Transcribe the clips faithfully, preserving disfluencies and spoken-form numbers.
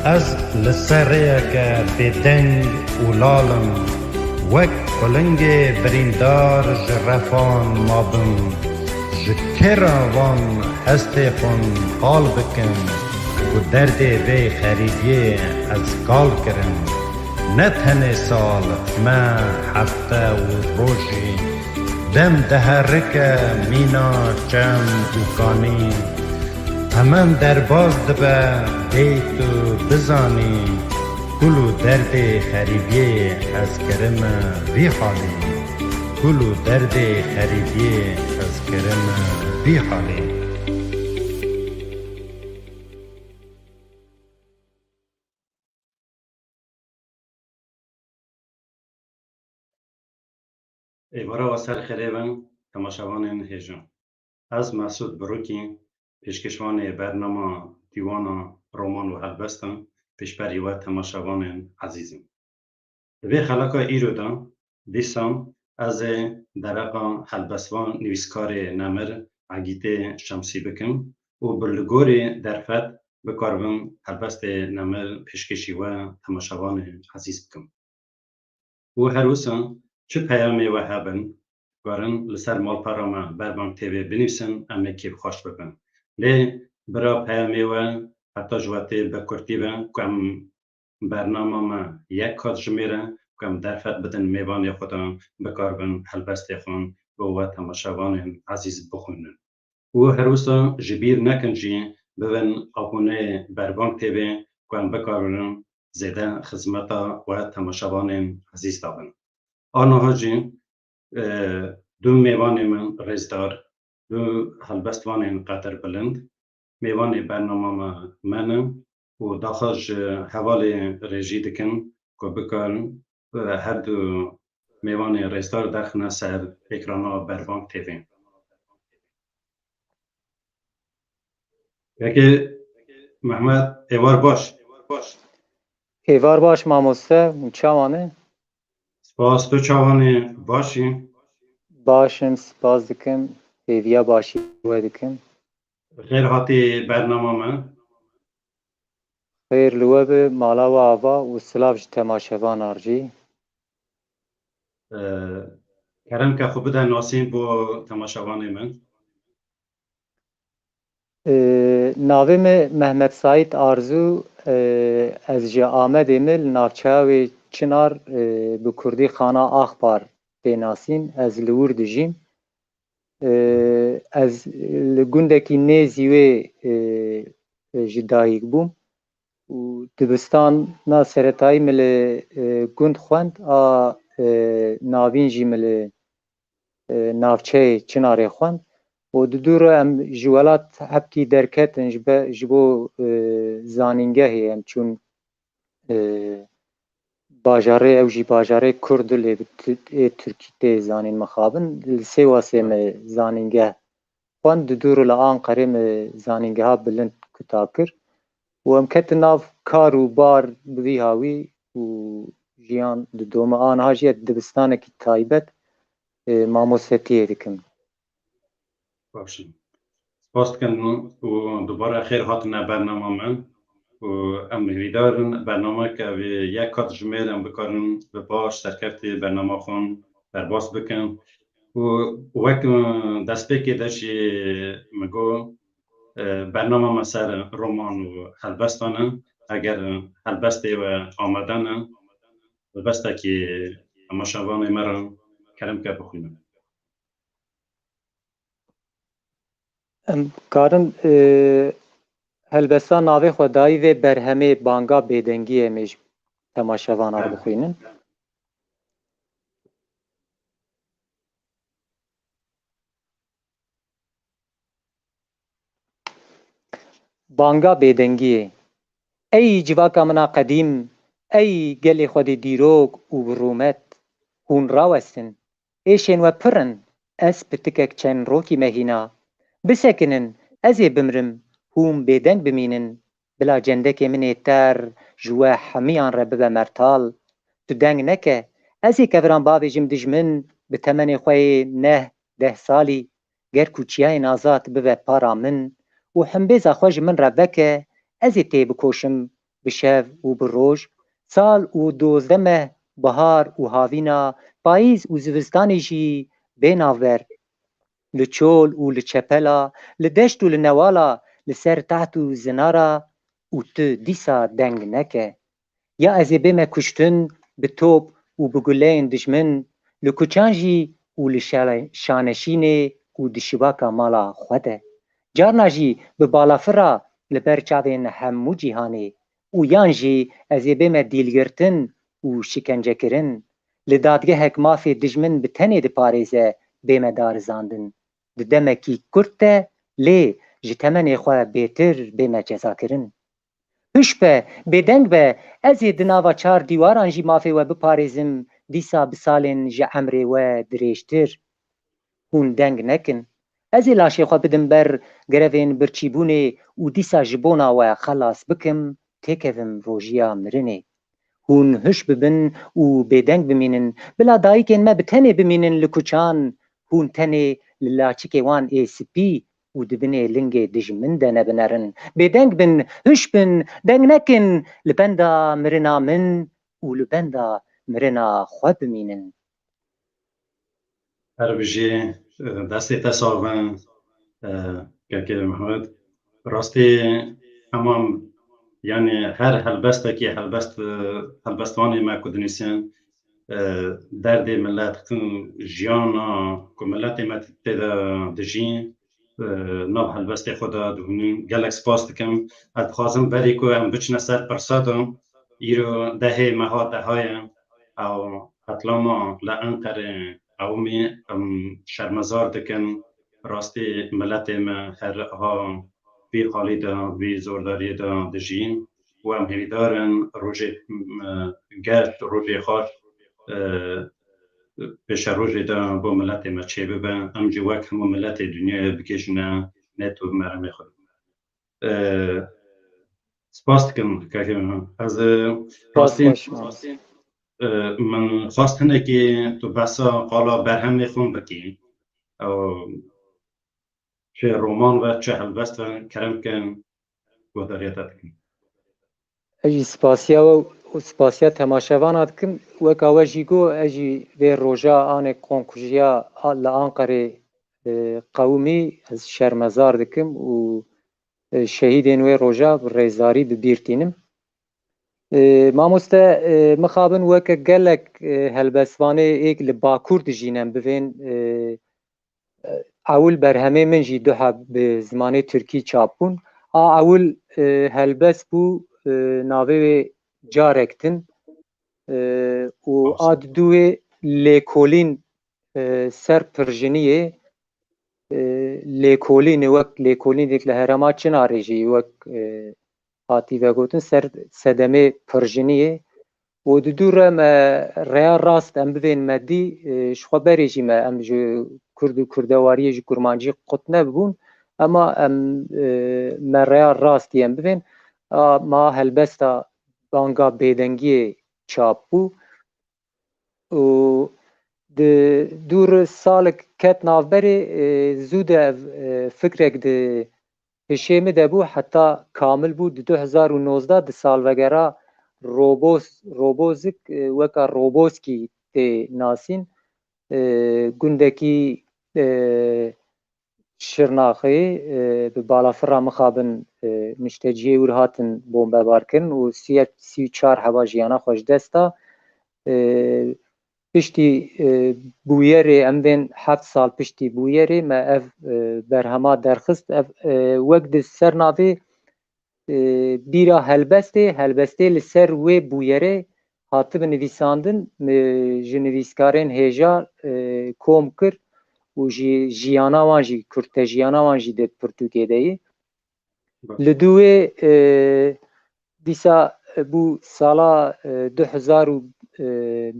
Ez li ser rêyeke bêdeng û lal im, wek qulingê birîndar ji refan mabim. Ji kê re van hestê xwe qal bikim, ku derdê vê xerîbiyê ez kal kirim? Ne tenê sal, me hefte û rojî, dem diherike mîna çem û kanî. Hemen derbas dibe bê tu bizanî, kul û derdê xerîbiyê ez kirime vî halî. Kul û derdê xerîbiyê ez kirime vî halî. Êvara we ser xêrê bin, temaşevanên hêja. Ez Mesûd Birûkî, pêşkêşvanê bernama dîwana roman û helbestan, pêşberî we temaşevanên ezîz im. Di vê xeleka îro de, dîsa ez ê dereqa helbestvan nivîskarê nemir Egîtê Şemsî bikim û bi li gorî derfet bikaribim helbestê nemir pêşkêşî we temaşevanê ezîz bikim. Û her wisa çi peyamê we hebin, dikarin li ser malpera me Berbang T V binivîsin, em ê kêfxweş bibin. Lê bira peyamê we heta ji we tê bi kurtî be, ku em bernama me yek kat jimêre, ku em derfet bidin mêvanê xwe de, bikaribin helbestê xwe bo we temaşevanên ezîz bixwînin. Û her wisa ji bîr nekin jî bibin aboneyê Berbang T V, ku em bikaribin zêde xizmeta we temaşevanên ezîz dabin. A niha jî, e, du mêvanê min rêzdar, du helbestvanên qedirbilind, mêvanê bernama me, me ne û daxwaz ji hevalê rêjî dikin ku bikarin, e, her du mêvanê rêzdar derxine ser ekrana Berbang T V. Kekê Mehmet, êvar baş. Êvar baş mamoste, hûn çawan e? Spas, tu çawan e, baş î? Baş im, spas dikim, hêviya başî we dikim. Xêr hatî bernama me. Xêr li we be, mala we ava û silav ji temaşevanan jî. Ee, kerem ke xwe bide nasîn bo temaşevanê me. Ee, navê me Mehmet Saîd Arzu, ee, ez ji Amedê me, li navçeya wê Çinar, ee, bi kurdî Xana Axpar tê nasîn, ez li wir dijîm. Ee, ez li gundekî nêzî wê, ee, ji dayik bûm û dibistana seretayî min li, ee, gund xwend, a, ee, navîn jî min li, ee, navçeyê Çinarê xwend û di dû re em ji welat hebtî derketin ji be-, ji bo, ee, zanîngehê em çûn, ee, bajarê, ew jî bajarê Kurd lê bi tu-, ê Tirkî tê zanîn mixabin. Li Sêwasê me zanîngeh xwend, di dû re li Anqerê me zanîngeha bilind kuta kir û em ketin nav kar û bar bi vî hawî û jiyan didome. Aniha jî ez dibistanekî taybet, e, mamostetiyê dikim. Baş e. Spas dikin û dubare xêr hatine bernama me û em hêvîdar in bernameke vê yek kat jimêr em bikarin bi baş serkeftî bernama xwe derbas bikin û wek, e, destpêkê de jî min got, e, bernama me ser roman û helbestan e. Eger helbestê we amade ne, helbestekî temaşevanê me re kerem ke bixwînin. Em karin, e, helbesta navê xwe dayî vê berhemê Banga Bêdengiyê, em ê ji temaşevanan bixwînin. Banga Bêdengiyê. Ey civaka min a qedîm, ey gelê xwedî dîrok û bi rûmet, hûn rawestin. Êşên we pir in, ez pitikek çend rokî me hîna. Bisekinin, ez ê bimrim, hûn bêdeng bimînin. Bila cendekê min ê ter ji we hemiyan re bibe mertal. Tu deng neke, ez ê keviran bavêjim dijmin bi temenê xwe yê neh, deh salî, ger ku çiyayên azad bibe para min û himbêza xwe ji min re veke, ez ê tê bikoşim. bi şev û bi roj, sal û dozdeh meh, bahar û havîna, payîz û zivistanê jî bê navber. Li çol û li çepela, li deşt û li newala, li ser teht û zinara û tu dîsa deng neke. Ya ez ê bême kuştin bi top û bi guleyên dijmin, li kuçan jî û li şa-, şaneşînê û di şibaka mala xwe de. Carna jî bi balafira li ber çavên hemû cîhanê û yan jî ez ê bême dîlgirtin û şikencekirin. Li dadgehek mafê dijmin bi tenê diparêze bême darizandin. Di demekî kurt de lê ji temenê xwe bêtir bême cezakirin. Hiş be, bêdeng be, ez ê di nava çar dîwaran jî mafê we biparêzim, dîsa bi salên ji emrê we dirêjtir. Hûn deng nekin. Ez ê laşê xwe bidim ber gerevên birçîbûnê û dîsa ji bona we xelas bikim, têkevim rojiya mirinê. Hûn hiş bibin û bêdeng bimînin. Bila dayikên me bi tenê bimînin li kuçan, hûn tenê li laçikê wan ê spî û di binê lingê dijmin de nebinerin. Bêdeng bin, hiş bin, deng nekin, li benda mirina min û li benda mirina xwe bimînin. Her bijî, e, destê te sax be, e, Kekê Mihemed. Rastî hema, yanî her helbestekî, helbest, e, helbestvanê me ku dinivîsin, e, derdê milet, jiyana ku miletê me tê de dijî, e, nav helbestê xwe de dihûnin. Gelek spas dikim. Ez dixwazim berî ku em biçine ser pirsa de, îro dehê meha deha ye. Ew qetlama li Enqerê qewimî, em şermezar dikin. Rastî miletê me her ha vî halî de, vî zordariyê de dijî û em hêvîdar in rojê, e, germ, rojê xweş, e, pêşerojê de bo miletê me çêbibe. Em jî wek hemû miletê dinyayê bigihîjine nêt û meremê xwe. E, spas dikim, Kekê Mihemed. Ez, e, rastî, e, min xwest hinekî tu behsa qala berhemê xwe bikî. Ew çi roman ve, çi helbest ve, kerem ke guhdariya te dikim. Ez jî spasiya we û spasiya temaşevana dikim. Weka we jî got, ez jî vê roja anê qonkujiya a-, li Anqerê, e, qewimî, ez şermezar dikim û, e, şehîdên wê roja bi rêzdarî bi bîr tînim. E, mamoste, e, mixabin weke gelek, e, helbestvanê êk li Bakur dijîn em bivên, e, ewil berhemê min jî duha bi zimanê tirkî çap bûn. A ewil, e, helbest bû, e, navê wê Carek Din, e, û a diduwê Lêkolîn, e, ser pirjiniyê, e, lêkolînê wek lêkolînêk li herêma Çinarê jî wek, e, hatî vegotin ser sedemê pirjiniyê. Û di dû re me rêya rast em bivên me dî, e, ji xwe berê jî me em ji kurd û kurdewariyê ji kurmancî qut nebibûn, ema em, e, me rêya rastî em bivên. A, ma helbesta banga bêdengiyê çap bû. Û di dû re salik ket navberê, e, zû de ev, e, fikrek di hişê min de bû, heta kamil bû. Di du hezar û nozdeh di salvegera Roboz-, Robozik, e, weka Roboskî tê nasîn. E, gundekî, e, Şirnaxê, e, bi balafira mixabin, e, niştecihê wir hatin bombebarkirin û sî, sî û çar heba jiyana xwe ji dest da. E, piştî, e, bûyerê, em bên heft sal piştî bûyerê me ev, e, berhema derxist. Ev, e, wek di ser navê, e, bîra helbestê, helbestê li ser wê bûyerê hatibi nivîsandin, e, ji nivîskarên hêja, e, kom kir û jî jiyana wan jî, kurtejiyana wan jî di pirtûkê de yî. Li dû wê, e, dîsa, e, bû sala, e, du hezar û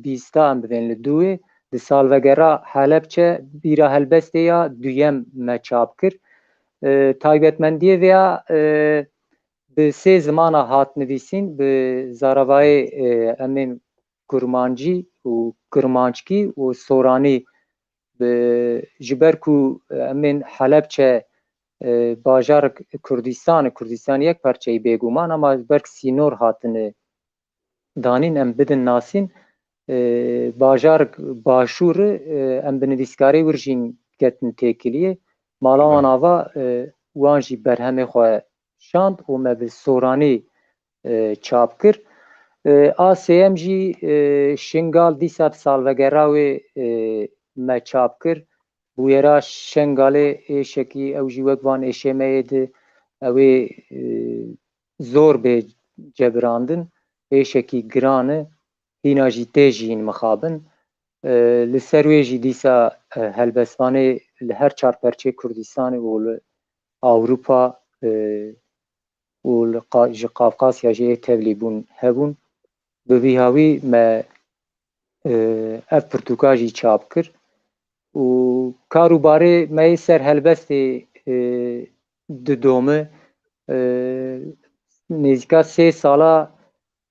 bîst em bivên li dû wê, di salvegera Helebçe bîra helbestê ya duyem me çap kir. E, taybetmendiyê vê ya, e, bi sê zimana hat nivîsîn, bi zaravayê, e, em ên kurmancî û kirmanckî û soranî, bi, ji ber ku em ên Helebçe, e, bajarek Kurdistan, Kurdistan yek parçeyî bêguman, ama ji ber sînor hatine danîn, em bidin nasîn. E, bajarek Başûr, e, em bi nivîskarê wir jîn ketin têkiliyê. Mala wan ava, e, wan jî berhemê xwe şand û me bi soranî, e, çap kir. E, a sêyem jî, e, Şingal dîsa bi salvegera wê, e, me çap kir. Bûyera Şengalê êşekî ew jî wek van êşê me yê di ew ê, e, zor bê cebirandin, êşekî giran e, hîna jî tê jiyîn mixabin. E, li ser wê jî dîsa, e, helbestvanê li her çar perçê Kurdistanê û li Ewropa, e, û li qa-, ji Qafqasya jî ê tevlî bûn hebûn. Bi vî hawî me, e, ev pirtûka jî çap kir û kar û barê me yê ser helbestê, e, didome. E, nêzîka sê sala,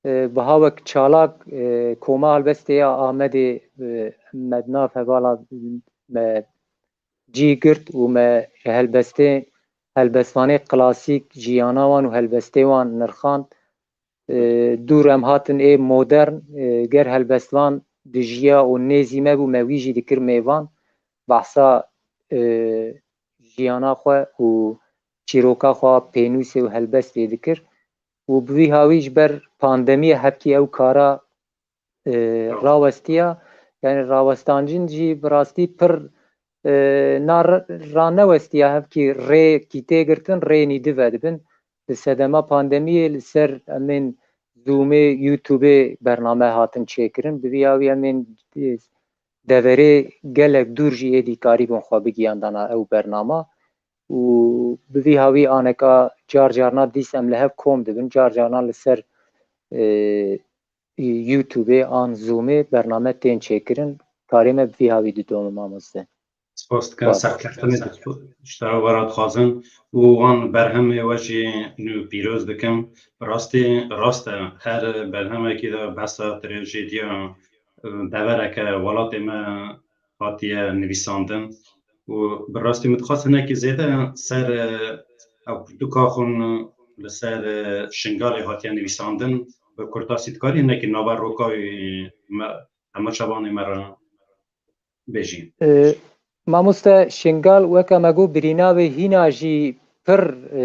e, biha wek çalak, e, Koma Helbestê ya Amedê, e, me di nav hevala me cî girt û me ji helbestê, helbestvanê klasîk, jiyana wan û helbestê wan nirxand. E, dûr em hatin ê modern, e, ger helbestvan dijiya û nêzî me bû, me wî jî dikir mêvan. Behsa, e, jiyana xwe û çîroka xwe pênûsê û helbestê dikir. Û bi vî hawî ji ber pandemiyê hevkî ew kara, e, rawestiya, yani rawestancin jî bi rastî pir, e, na r-, ranewestiya, hevkî rê kî tê girtin, rênî di vedibin. Li sedema pandemiyê li ser em ên Zoomê, YouTubeê bername hatin çêkirin. Bi vî hawî em ên, e, deverê gelek dûr jî êdî karîbûn xwe bigiyandana ew bernama. Û bi vî hawî aneka car carna dîs em li hev kom dibin, car carna li ser, e, YouTubeê an Zoomê bername tên çêkirin. Karê me bi vî hawî didome, mamoste. Spas dikim, serkeftinê ji te re wera dixwazin û wan berhemê we jî nû pîroz dikim. Bi rastî rast e, her berhemekî de behsa trajediya, e, devereke welatê me hatiye nivîsandin û bi rastî min dixwest hinekî zêde ser, e, ew pirtûka xwe li ser, e, Şingalê hatiye nivîsandin. Bi kurtasî dikarî hinekî nava roka wî me, temaşevanê me re bêjî. E, mamoste, Şingal, weke me got, birîna wê hîna jî pir, e,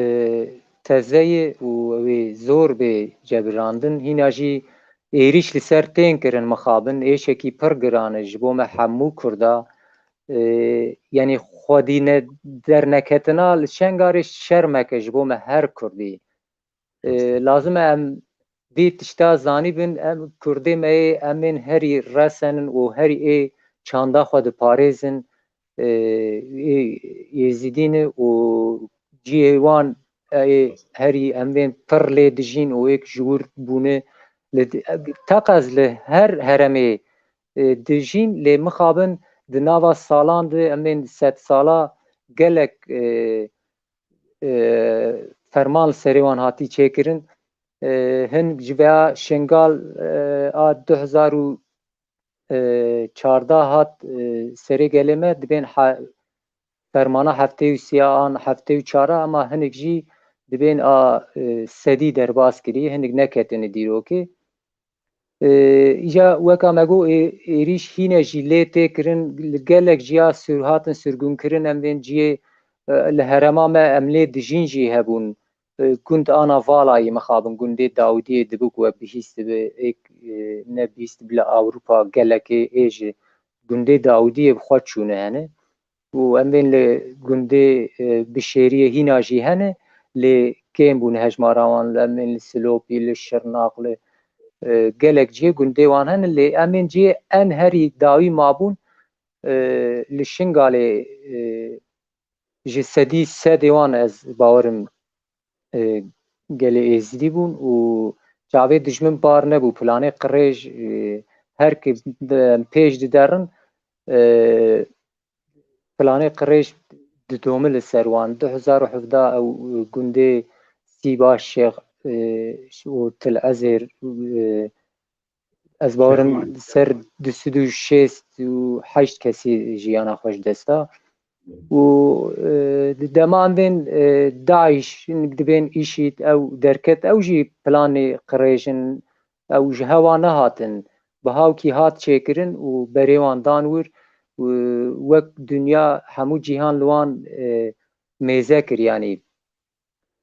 teze ye û ew ê zor bê cebirandin. Hîna jî êrîş li ser tên kirin mixabin, êşekî pir giran e ji bo me hemû Kurda. E, yanî xwedî ne derneketina li Şengalê şermek e ji bo me her Kurdî. E, lazim e em vî tişta zanîbin, em Kurdê me yê, em ên herî resen in û herî ê çanda xwe diparêzin, e, ê Êzidî ne û cihê wan, e, ê herî em bên pir lê dijîn û êk ji wir bûne. Li di-, teqez li her heremê, e, dijîn, lê mixabin di nava salan de, em bên sedsala gelek, e, e, ferman li serê wan hatî çêkirin. E, hin ji vêya Şingal, e, a du hezar û çardeh hat, e, serê gelê me, dibên ha-, fermana heftê û sê an heftê û çar a, ama hinek jî dibên a, e, sedî derbas kirî, hinek neketine dîrokê. E, îja weka me got, ê-, êrîş hîne jî lê tê kirin, li gelek ciya sür-, hatin sirgûnkirin, em bên ciyê, e, li herêma me em lê dijîn jî hebûn. E, gund ana Valayê mixabin, gundê Dawidiyê dibe ku we bihîstibe, êk, e, ne bihîstibe li Ewropa gelekê ê ji gundê Dawidiyê bi xwe çûne hene. Û em bên li gundê, e, Bişêriyê hîna jî hene, lê kêm bûn hejmara wan, li em bên li Silopî, li Şirnaq, li, e, gelek cihê gundê wan hene, lê em bên cihê en herî dawî mabûn, e, li Şingalê, e, ji sedî sedê wan ez bawerim, e, gelê Êzidî bûn û çavê dijmin bar nebû. Planê qirêj, e, her ki de-, pêş diderin, e, planê qirêj didome li ser wan. Du hezar û hevdeh ew gundê Sîba Şêx, e, û Til Ezêr, e, ez bawerim ser du sed û şêst û heşt kesî jiyana xwe ji dest da. û, e, di dema em bên, e, DAIŞ, dibên IŞİD, ew derket, ew jî planê qirêj in, ew ji hewa nehatin. Bi hawkî hat çêkirin û berê wan dan wir, û wek dinya hemû cîhan li wan, e, mêze kir, yanî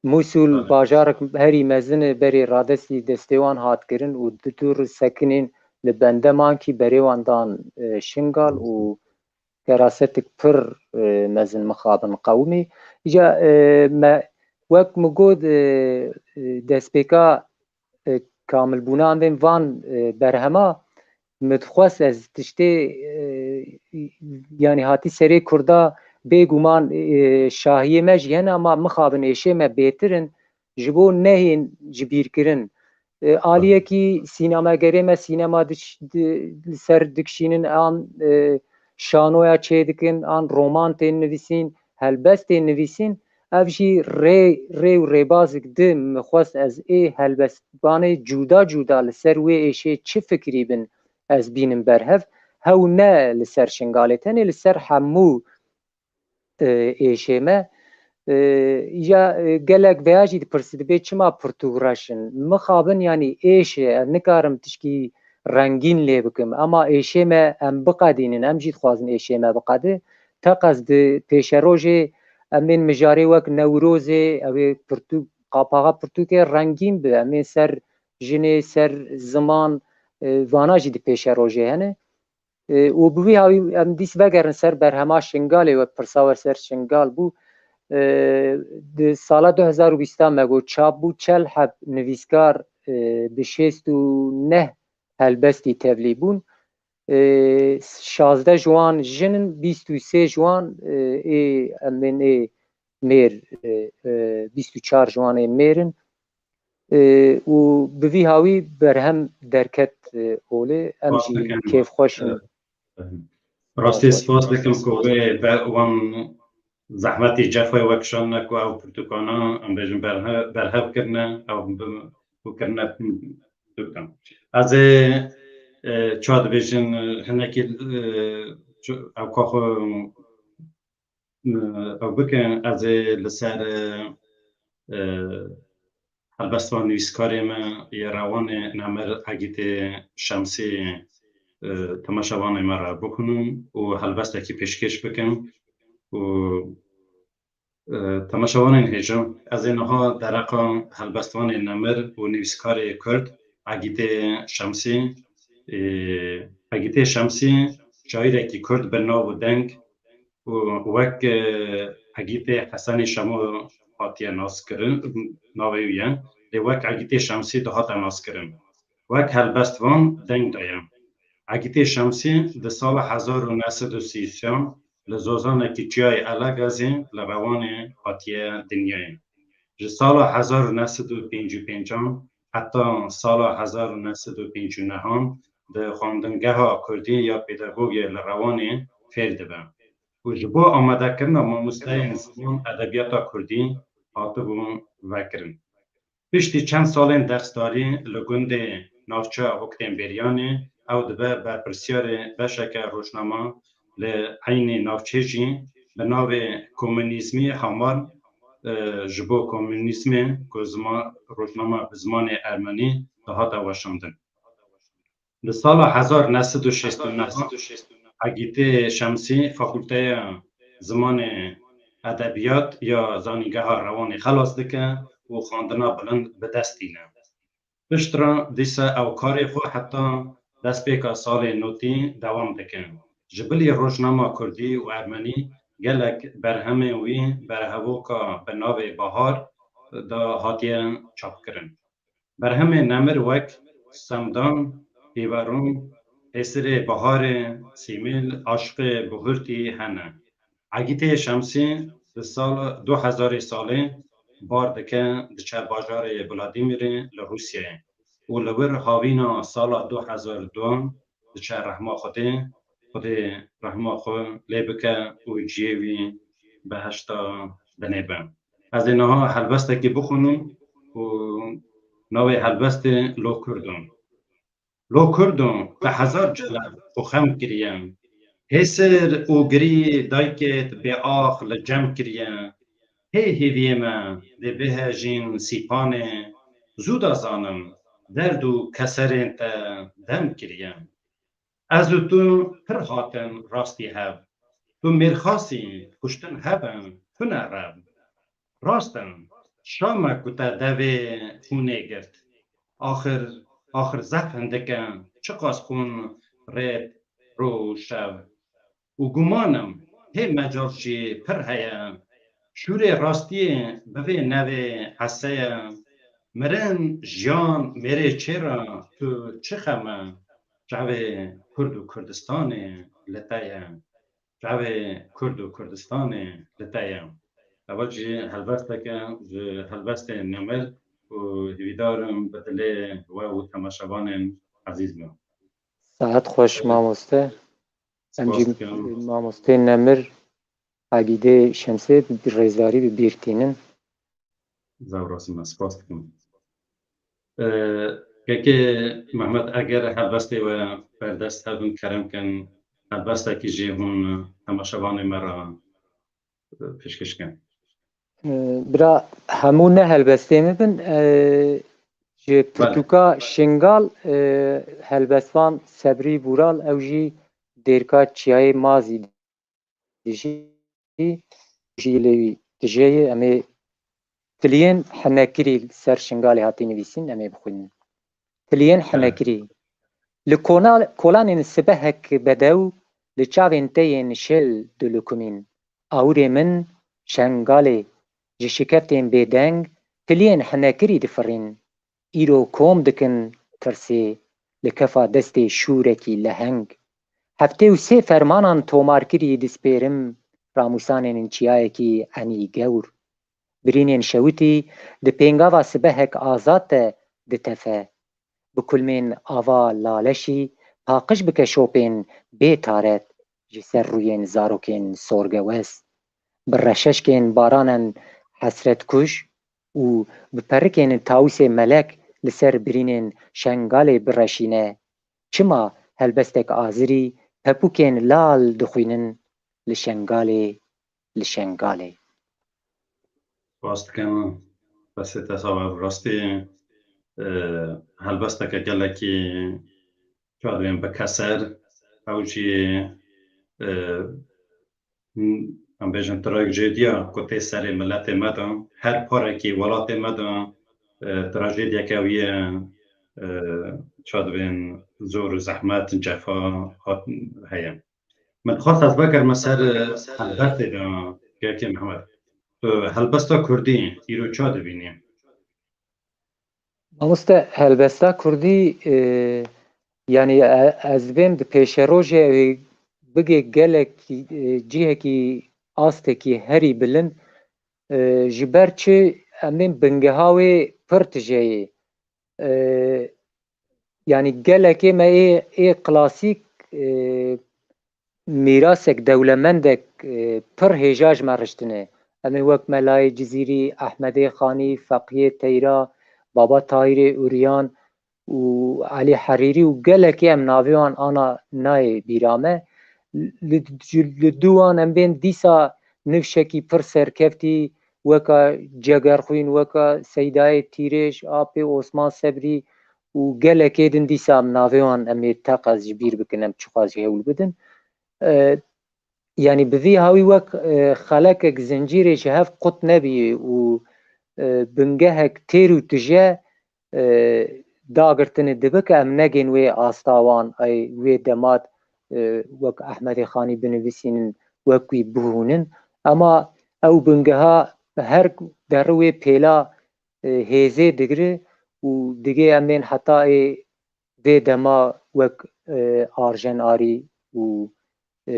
Mûsul, bajarek herî mezin e, berê radestî destê wan hat kirin û di dûr sekinên li bende man kî berê wan dan, e, Şingal û kerasetik pir, e, mezin mixabin qewimî. Îca, e, me, wek min got, e, e, destpêka, e, kamilbûna em bên van, e, berhema, min dixwest ez tiştê, e, yanî hatî serê Kurda, bêguman, e, şahiyê me jî hene, ama mixabin êşê me bêtir in, ji bo nehên ji bîr kirin. E, aliyekî sînemagerê me sînema diş-, di-, li ser dikişînin, an, e, şanoya çêdikin, an roman tên nivîsîn, helbest tên nivîsîn, ev jî rê, rê û rêbazik di min xwest ez ê helbestvanê cuda cuda li ser wê êşê çi fikirî bin ez bînim berhev. Hew ne li ser Şingalê tenê, li ser hemû, e, êşê me. E, ya, e, gelek veya jî dipirsî dibê çima pirtûk reş in? Mixabin, yanî êşê, ez nikarim tişkî rengîn lê bikim, ema êşê me em biqedînin, em jî dixwazin êşê me biqedi. Teqez di pêşerojê em ên mijarê wek Newrozê, ew ê pirtûk, qapaxa pirtûkê rengîn bi, em ên ser jinê, ser ziman, e, vana jî di pêşerojê hene. E, û bi wî hawî em dîs vegerin ser berhema Şingalê, wek pirsa we ser Şingal bû. E, di sala du hezar û bîst me got çap bû, çel heb nivîskar, e, bi şêst û neh helbestî tevlî bûn. E, şazdeh ji wan jin in, bîst û sê ji wan, e, ê em bên ê mêr, e, e, bîst û çar ji wan ê mêr in. E, û bi vî hawî berhem derket, e, olê. Em jî kêfxweş in. Rastî spas dikim ku wê be-, wan zehmetî cefayê we kişandine ku ew pirtûkana, em bêjin, berhe-, berhev kirine, ew bi-, ku kirine pirtûkan. Ez ê, e, ça dibêjin, hinekî, e, çi-, ew ka xwe ew bikin, ez ê li ser, e, helbestvan nivîskarê me yê rewanê nemir Egîtê Şemsî, e, temaşevanê me re bixwînim û helbestekî pêşkêş bikim û, e, temaşevanên hêja, ez ê niha dereqa helbestvanê nemir û nivîskarê Kurd Egîtê Şemsî, e, Egîtê Şemsî şairekî Kurd bi nav û deng û wek, e, Egîtê Hesenê Şemo hatiye naskirin, navê wî ye, lê wek Egîtê Şemsî dihate naskirin. Wek helbestvan deng daye. Egîtê Şemsî di sala hezar û neh sed û sî û sê li zozanekî çiyayê Elagazê li Rewanê hatiye dinyayê. Ji sala hezar û neh sed û pêncî û pêncan heta sala hezar û neh sed û pêncî û nehan di xwendingeha kurdî ya pêdagogê li Rewanê fêr dibe û ji bo amadekirina mamosteyên ziman edebiyata kurdî hatibû vekirin. Piştî çend salên dersdarî li gundê navçeya Oktên Bêriyanê, ew dibe berpirsiyarê beşeke rojnama li eynî navçê jî bi navê Komunîzmî Hamar, e, ji bo komunîzmê ku zima-, rojnama bi zimanê ermenî dihate weşandin. Di sala hezar neh sed û şêst û neh Egîtê Şemsî Fakulteya Zimanê Edebiyat ya Zanîngeha Rewanê xelas dike û xwendina bilind bi dest tîne. Piştre dîsa ew karê xwe heta destpêka salê notî dewam dike. Ji bilî rojnama kurdî û ermenî gelek berhemên wî berhevoka bi navê Bahar de hatiye çapkirin. Berhemên nemir wek Semdan, Pîverûn, Pêsirê Baharê, Sîmîl, Aşiqê Buhurtî hene. Egîtê Şemsî di sal du hezarê salê bar dike, diçe bajarê Vladîmîrê li Rûsyayê û li wir havîna sala du hezar û du diçe rehma Xwedê, Xwedê rehma xwe lê bike û cihê wî behişta dinê be. Ez ê niha helbestekî bixwînim û navê helbestê Lo Kurdo. Lo Kurdo, te hezar cale xwe xem kiriye. Hêsir û girî daykêt bêax li cem kiriye. Hê hêviyê me dê bihejîn sîpanê, zû da zanim derd û keserên te dem kiriye. Ez û tu pir hatin rastî hev. Tu mêrxasî kuştin hev in, tune rev. Rast in, şa me ku te devê hûnê girt. Axir, axir zehf hindik e, çiqas xûn rêt ro û şev. Û guman im, hê mecal jî pir heye. Şûrê rastiyê bi vê nevê heseye. Mirin, jiyan, mêrê çêra, tu çi xem e? Çavê Kurd û Kurdistanê li te ye. Çavê Kurd û Kurdistanê li te ye. Eva jî helbesteke ji helbestên Nemir û hêvîdar im bi dilê we û temaşevanên ezîz me. Saet xweş mamoste. Em jî Spas dikim. Mamosteyên Nemir, Egîdê Şemsê bi rêzdarî bi bîr tînin. Zaf rastî me spas dikim. Ee, Kekê Mehmet, eger helbestê we berdest hebin, kerem kin helbestekî jê hûn temaşevanê me re, e, pêşkêş kin. Ee, bira, hemû ne helbestê min bin. Ee, ji Bele. Pirtûka Şingal, ee, helbestvan Sebrî Bûral, ew jî dêrka Çiyayê Mazî dijî, jî lê wî tijeyê em ê tiliyên hinekirî li ser Şingalê hatî nivîsîn, em ê bixwînin. Tiliyên hinekirî. Li kona-, kolanên sibehek bedew, li çavên te yên şêl dilikumîn. Awirê min Şengalê, ji şikeftên bêdeng tiliyên hinekirî difirîn. Îro kom dikin tirsê, li kefa destê şûrekî leheng. Heftê û sê fermanan tomarkirî dispêrim, ramûsanên çiyayekî enî gewr. Birînên şewitî di pêngava sibehek azad de ditefe. Bi kulmên ava laleşî paqij bike şopên bê taret ji ser rûyên zarokên sorgewes. Bi reşeşkên baranen hesretkuj û bi perikên tawusê melek li ser birînên Şengalê bireşîne. Çima helbestek azirî pepûkên lal dixwînin li Şengalê, li Şengalê? Spas dikim. Destê te sax be, rastî, e, helbesteke gelekî çawa dibên bi keser, ew jî, e, em bêjin tirayek jêdiya ku tê serê miletê me de, her parekî welatê me de, e, trajediyeke wî ye, e, çawa dibên zor û zehmet, cefa hat, heye. Min dixwest ez vegerime ser, e, helbestê de, Kekê Mehmet. Tu helbesta kurdî îro ça dibînî? Mamoste, helbesta kurdî, e, yanî, e, ez dibêm di pêşerojê ew ê bigê gelekî, e, cihekî, astekî herî bilind, e, ji ber çi em ê bingeha wê pir tije ye. E, yanî gelekê me ê, ê klasîk, e, mîrasek dewlemendek, e, pir hêja ji me riştine. Em ê wek Melayê Cizîrî, Ehmedê Xanî, Feqiyê Teyra, Baba Tahîrê Uryan û Elî Herîrî û gelekê em navê wan ana nayê bîra me. Li, li dû wan em bên dîsa nifşekî pir serkeftî weka Cegerxwîn, weka Seydayê Tîrêj, Apê Osman Sebrî û gelekê din dîsa em navê wan em ê teqez ji bîr bikin, em çiqas jî hewl bidin. E, yanî bi vî hawî wek, e, xelekek zincîrê ji hev qut nebî û, e, bingehek têr û tije, e, dagirtine dibe ke em negên wê asta wan, ey wê demat, e, wek Ehmedê Xanî binivîsînin, wek wî bihûnin. Ema ew bingeha her derri wê pêla, e, hêzê digire û digê em bên heta ê vê dema wek, e, Arjen Arî û, e,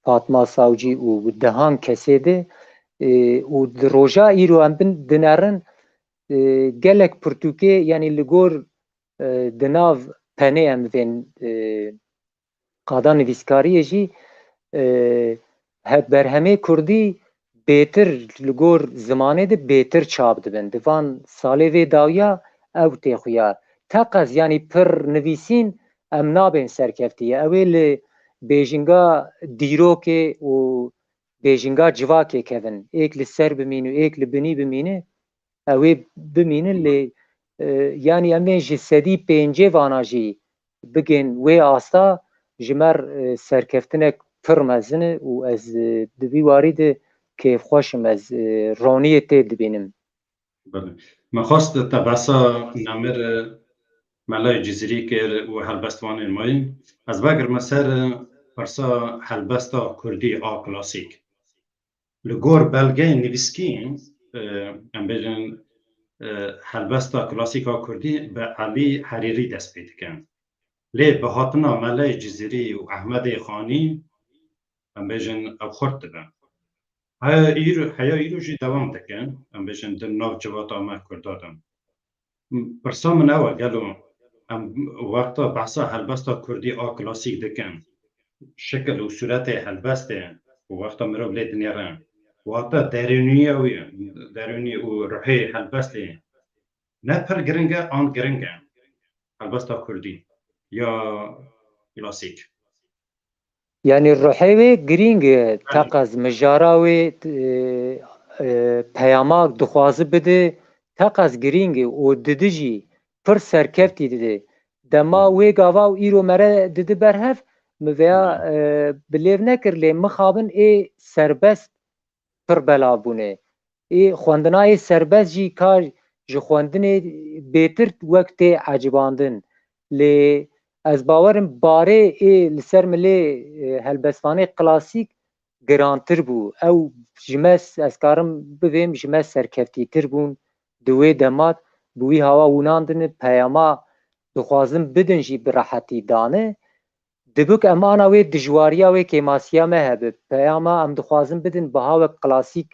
Fatma Sawcî û dehan kesê de, e, û di roja îro em bin dinerin, e, gelek pirtûkê, yanî li gor, e, di nav penê em bên, e, qada nivîskariyê jî, e, he-, berhemê kurdî bêtir li gor zimanê de bêtir çap dibin. Di van salê vê dawiya ew tê xuya. Teqez, yanî pir nivîsîn em nabên serkeftî. Ew ê li bêjinga dîrokê û bêjinga civakê kevin. Êk li ser bimîn û êk li binî bimîne, ew ê bimînin lê, e, yanî em ê ji sedî pêncê vana jî bigên wê asta, ji me re, e, serkeftinek pir mezin e û ez, e, di vî warî de kêfxweş im, ez, e, roniyê tê dibînim. Belê. Me xwest te behsa Nemir, e, Melayê Cizîrî kir û helbestvanên me yî. Ez vegirime ser, e, pirsa helbesta kurdî a klasîk. Li gor belgeyên nivîskî, e, em bêjin, e, helbesta klasîk a kurdî bi Elî Herîrî dest pê dike. Lê bi hatina Melayê Cizîrî û Ehmedê Xanî, em bêjin, ew xurt dibe. Heya îro, heya îro jî dewam dike, em bêjin, di nav civata me Kurda de. Pirsa min ew e, gelo em wexta behsa helbesta kurdî a klasîk dikin, şekil û sûretê helbestê û wexta mirov lê dinêre, wate derûniya wî, derûnî û ruhê helbestê ne pir giring e, an giring e? Helbesta kurdî ya klasîk. Yanî ruhê wê girîng e, teqez mijara wê, e, e, peyama dixwazi bide, teqez girîng e û didi jî pir serkeftî dide. Dema wê gava û îro mere didi berhev, mi veya, e, bi lêv nekir, lê mixabin ê serbest pir belav bûne. Ê xwendina ê serbest jî ka ji xwendinê bêtir wek tê ecibandin. Lê ez bawer im barê ê li ser milê, e, helbestvanê klasîk girantir bû. Ew ji me, ez karim bivêm, ji me serkeftîtir bûn di wê demat, bi wî hawa winandin peyama dixwazin bidin jî bi rehetî dane. Dibik em ana wê dijwariya wê kêmasiya me hebe. Peyama em dixwazin bidin biha wek klasîk,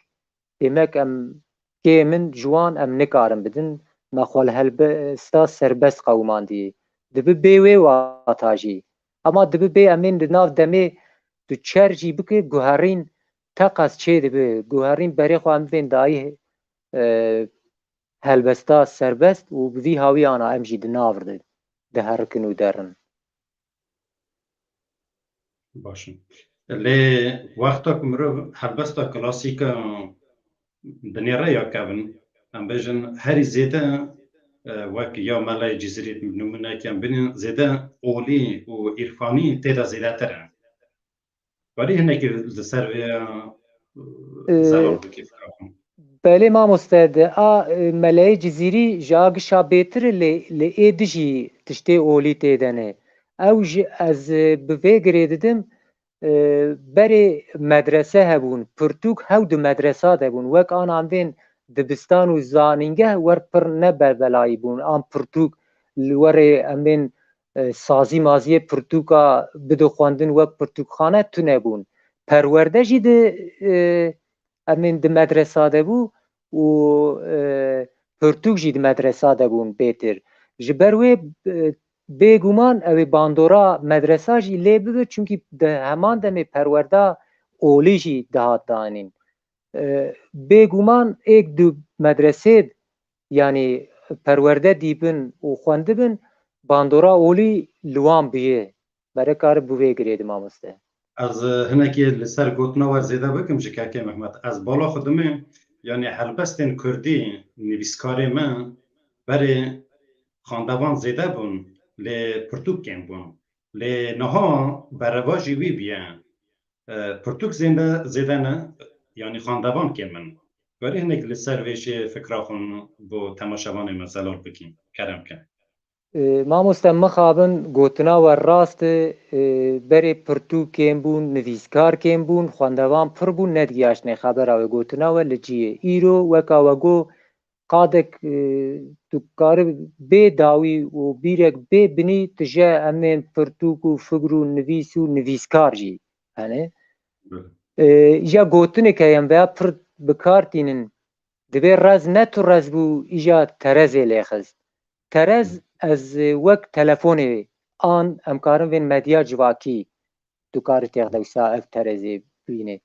demek em kêm in ji wan, em nikarin bidin. Me xwe li helbesta serbest qewimandiyê. Dibi bê wê wata jî. Ema dibi bê em ên di nav demê tu çer jî bike, guherîn teqez çê dibe. Guherîn berê xwe em bên dayî, e, helbesta serbest û bi vî hawî ana em jî di nav de diherikin û derin. Baş e. Lê wexta ku mirov helbesta klasîk a dinêre ya kevin, em bêjin herî zêde, e, wek ya Melayê Cizîrî nimûneyek em bînin, zêde olî û îrfanî tê de zêdetir e. Karî hinekî li ser vê, e, Ee, zelal bikî fikra xwe. Belê mamoste, di a, e, Meleyê Cizîrî ji a gişa bêtir e, lê li ê dijî tiştê olî tê de ne. Ew ji, ez, e, bi vê girê didim, e, berê medrese hebûn, pirtûk hew di medresa de bûn. Wek an an vên dibistan û zanîngeh wer pir ne bebelayî bûn. An pirtûk li werê em bên, e, sazî maziyê pirtûka bide xwendin wek pirtûkxane tune bûn. Perwerde jî di, e, em ên di medresa de bû û, e, pirtûk jî di medresa de bûn bêtir. Ji ber wê, e, bêguman ew ê bandora medresa jî lê bibe, çimkî di heman demê perwerda olî jî dihat danîn. E, bêguman êk du medresê, yanî perwerde dîbin û xwendibin, bandora olî li wan bûye. Mere karib bi vê girê di mamoste. Ez, e, hinekî li ser gotina we zêde bikim ji Kekê Mehmet. Ez bala xwe dimê, yanî helbestên kurdî, nivîskarê me berê xandevan zêde bûn, lê pirtûk kêm bûn. Lê niha berevajî wî bûye. E, pirtûk zêde, zêde ne, yanî xandevan kêm in. Werî hinek li ser vê jê fikra xwe bo temaşevanê me zelal bikî. Kerem ke. E, mamoste, mixabin gotina we rast e, e, berê pirtûk kêm bûn, nivîskar kêm bûn, xwendevan pir bûn, nedigiyaştine xebera we, gotina we li cî ye. Îro weka we got, qadek, e, tu kari bê dawî û bîrek bê binî, tu je em ên pirtûk û fikr û nivîs û nivîskar jî hene. E, îja gotinek heye em veya pir bi kar tînin. Dibê rez ne tu rez bû, îja terezê lê xist. Terez ez, e, wek telefonê an em karin vên medya civakî tu karî têx de wisa ev terezê bînê.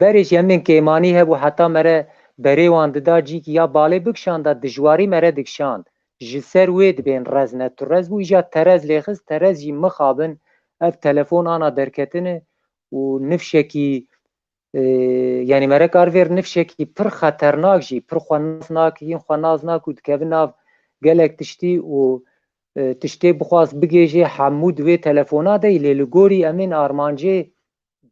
Berê jî em ên kêmanî hebû heta mere berê wan dida cîkî ya balê bikişanda dijwarî mere dikişand. Ji ser wê dibên rez ne tu rez bû, îja terez lê xist, terez jî mixabin ev telefon ana derketine û nifşekî, e, yanî mere kar vêr nifşekî pir xeternak jî, pir xwenas nak, yên xwenas nak û dikevin nav gelek tiştî û, e, tiştê bixwast bigêjê hemû di wê telefona de yî, lê li gorî em ên armancê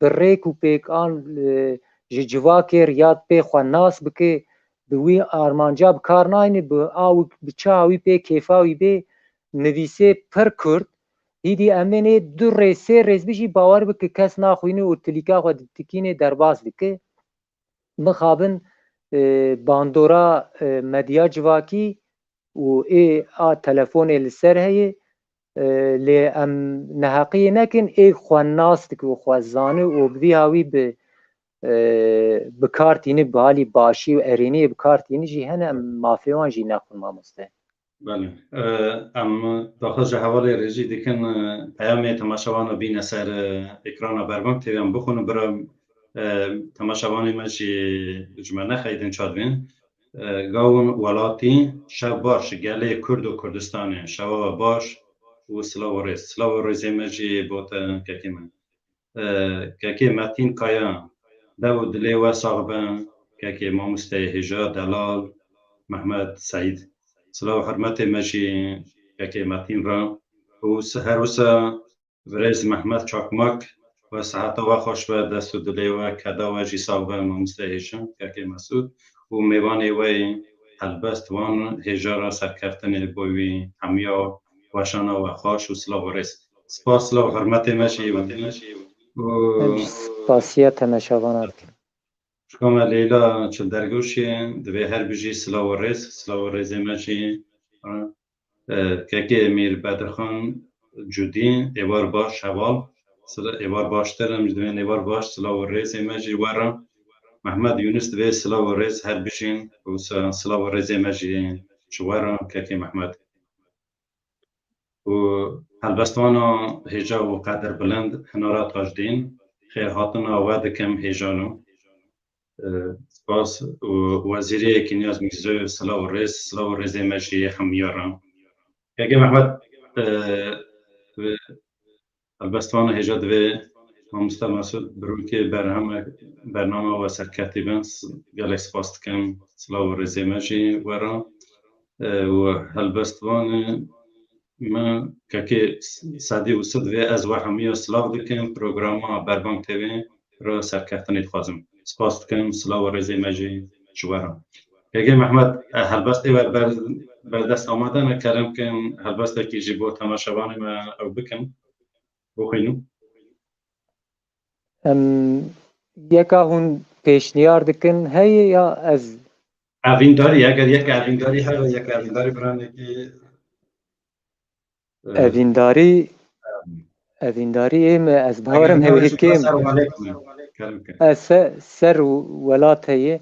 bi rêk û pêkan, e, ji civakê riyad pê xwe nas bike, bi wî armanca bi kar nayne, bi a wî, bi çawa wî pê kêfa wî bê, nivîsê pir kurt, hîdî em ê nê du rêz, sê rêz bijî, bawer bike kes naxwîne û tilîka xwe ditikîne derbas dike. Mixabin, e, bandora, e, medya civakî û ê a telefonê li ser heye, e, lê em neheqiyê nekin, ê xwe nas dike û xwe zane û bi vî hawî bi, e, bi kar tîni, bi halî başî û erêniyê bi kar tîni jî hene, em mafê wan jî nexwin, mamoste. Belê. E, em daxwaz ji hevalê rêjî dikin, e, peyamê temaşevana bîne ser, e, ekrana Berbang T V em bixwin û bira, e, temaşevanê me jî ji me nexeydin çadibên. E, gawin welatî, şev baş, gelê Kurd û Kurdistanê, şewa we baş û silav û rêz. Silav û rêzê me jî bo te kekê me. E, kekê Metîn Kaya, dev û dilê we sax be, kekê mamosteyê hêja delal Mehmet Seîd. Silav û hurmetê me jî kekê Metîn re û si-, her wisa birêz Mehmet Çakmak, we siheta we xweş be, dest û dilê we, keda we jî sax be, mamosteyê hêja, kekê Mesûd û mêvanê we yê helbest wan hêja re serkeftinê bo wî hemiya weşana we xweş û silav û rêz. Spas, silav hurmetê me jî û Em jî spasiya temaşevana dikin. Şikame Leyla Çildergoşê, divê her bijî, silav û rêz, silav û rêzê me jî, e, kekê Mîr Bedirxan Cudî, êvar baş heval, sila-, êvar baştir, em jî divên êvar baş, silav û rêzê me jî we re. Mehmet Yunus divê silav û rêz her bijîn, û se-, silav û rêzê me jî ji we re, kekê Mehmet. û helbestvana hêja û qedirbilind Hinara Tajdîn, xêrhatina we dikim hêjano. E, spas û Wezîrê Kinyaz Mîrzoyev, silav û rêz, silav û rêzê me jî hemiya re. Kekê Mehmet, e, helbestvana hêja divê mamoste Mesûd birokê berheme, bernama we serketî bin. S-, gelek spas dikim. Silav û rêzê me jî we re. E, û helbestvanê me kekê Sedî û Sid vê ez we hemiya silav dikim. Programa Berbang T V re serkeftinê dixwazim. Spas dikim. Silav û rêzê me jî ji we re. Kekê Mehmet, e, helbestê we ber-, berdest amade ne, kerem kin helbestekî jî bo temaşevanê me ew bikin. Bixwînin. Em yeka hûn pêşniyar dikin heye ya ez? Evîndarî, eger yek evîndarî hebe, yek evîndarî biranekî, e, Evîndarî, evîndarî ê me, ez bawerim hewê kêm. Ser welêt me. Kerem ke. Ez se-, ser welat heye. E,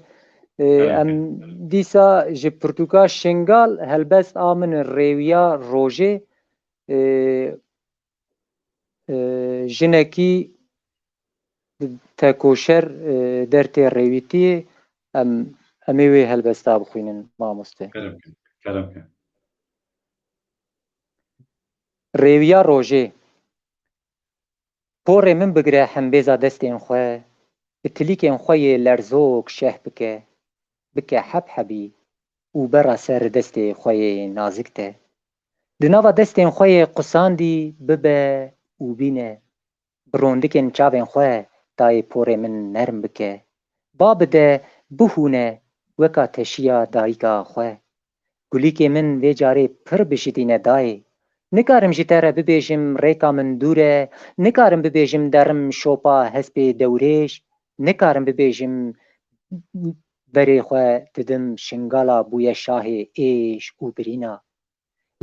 Kerem ke. Em dîsa ji pirtûka Şingal helbest a min Rêwiya Rojê, e, e, jinekî tekoşer, e, dertê rêwîtiyê, em, em ê wê helbesta bixwînin, mamoste. Kerem ke, kerem ke. Rêwiya rojê. Porê min bigire hembêza destên xwe, bi tilîkên xwe yê lerzok şeh bike, bike heb hebî û bera ser destê xwe yê nazik te. Di nava destên xwe yê qusandî bibe û bîne. Bi rondikên çavên xwe dayê porê min nerm bike. Ba bide, bihûne weka teşiya dayika xwe. Gulîkê min vê carê pir bijidîne dayê. Nikarim ji te re bibêjim rêka min dûr e, nikarim bibêjim derim şopa hespê dewrêj, nikarim bibêjim berê xwe didim Şingala bûye şahê êş û birîna.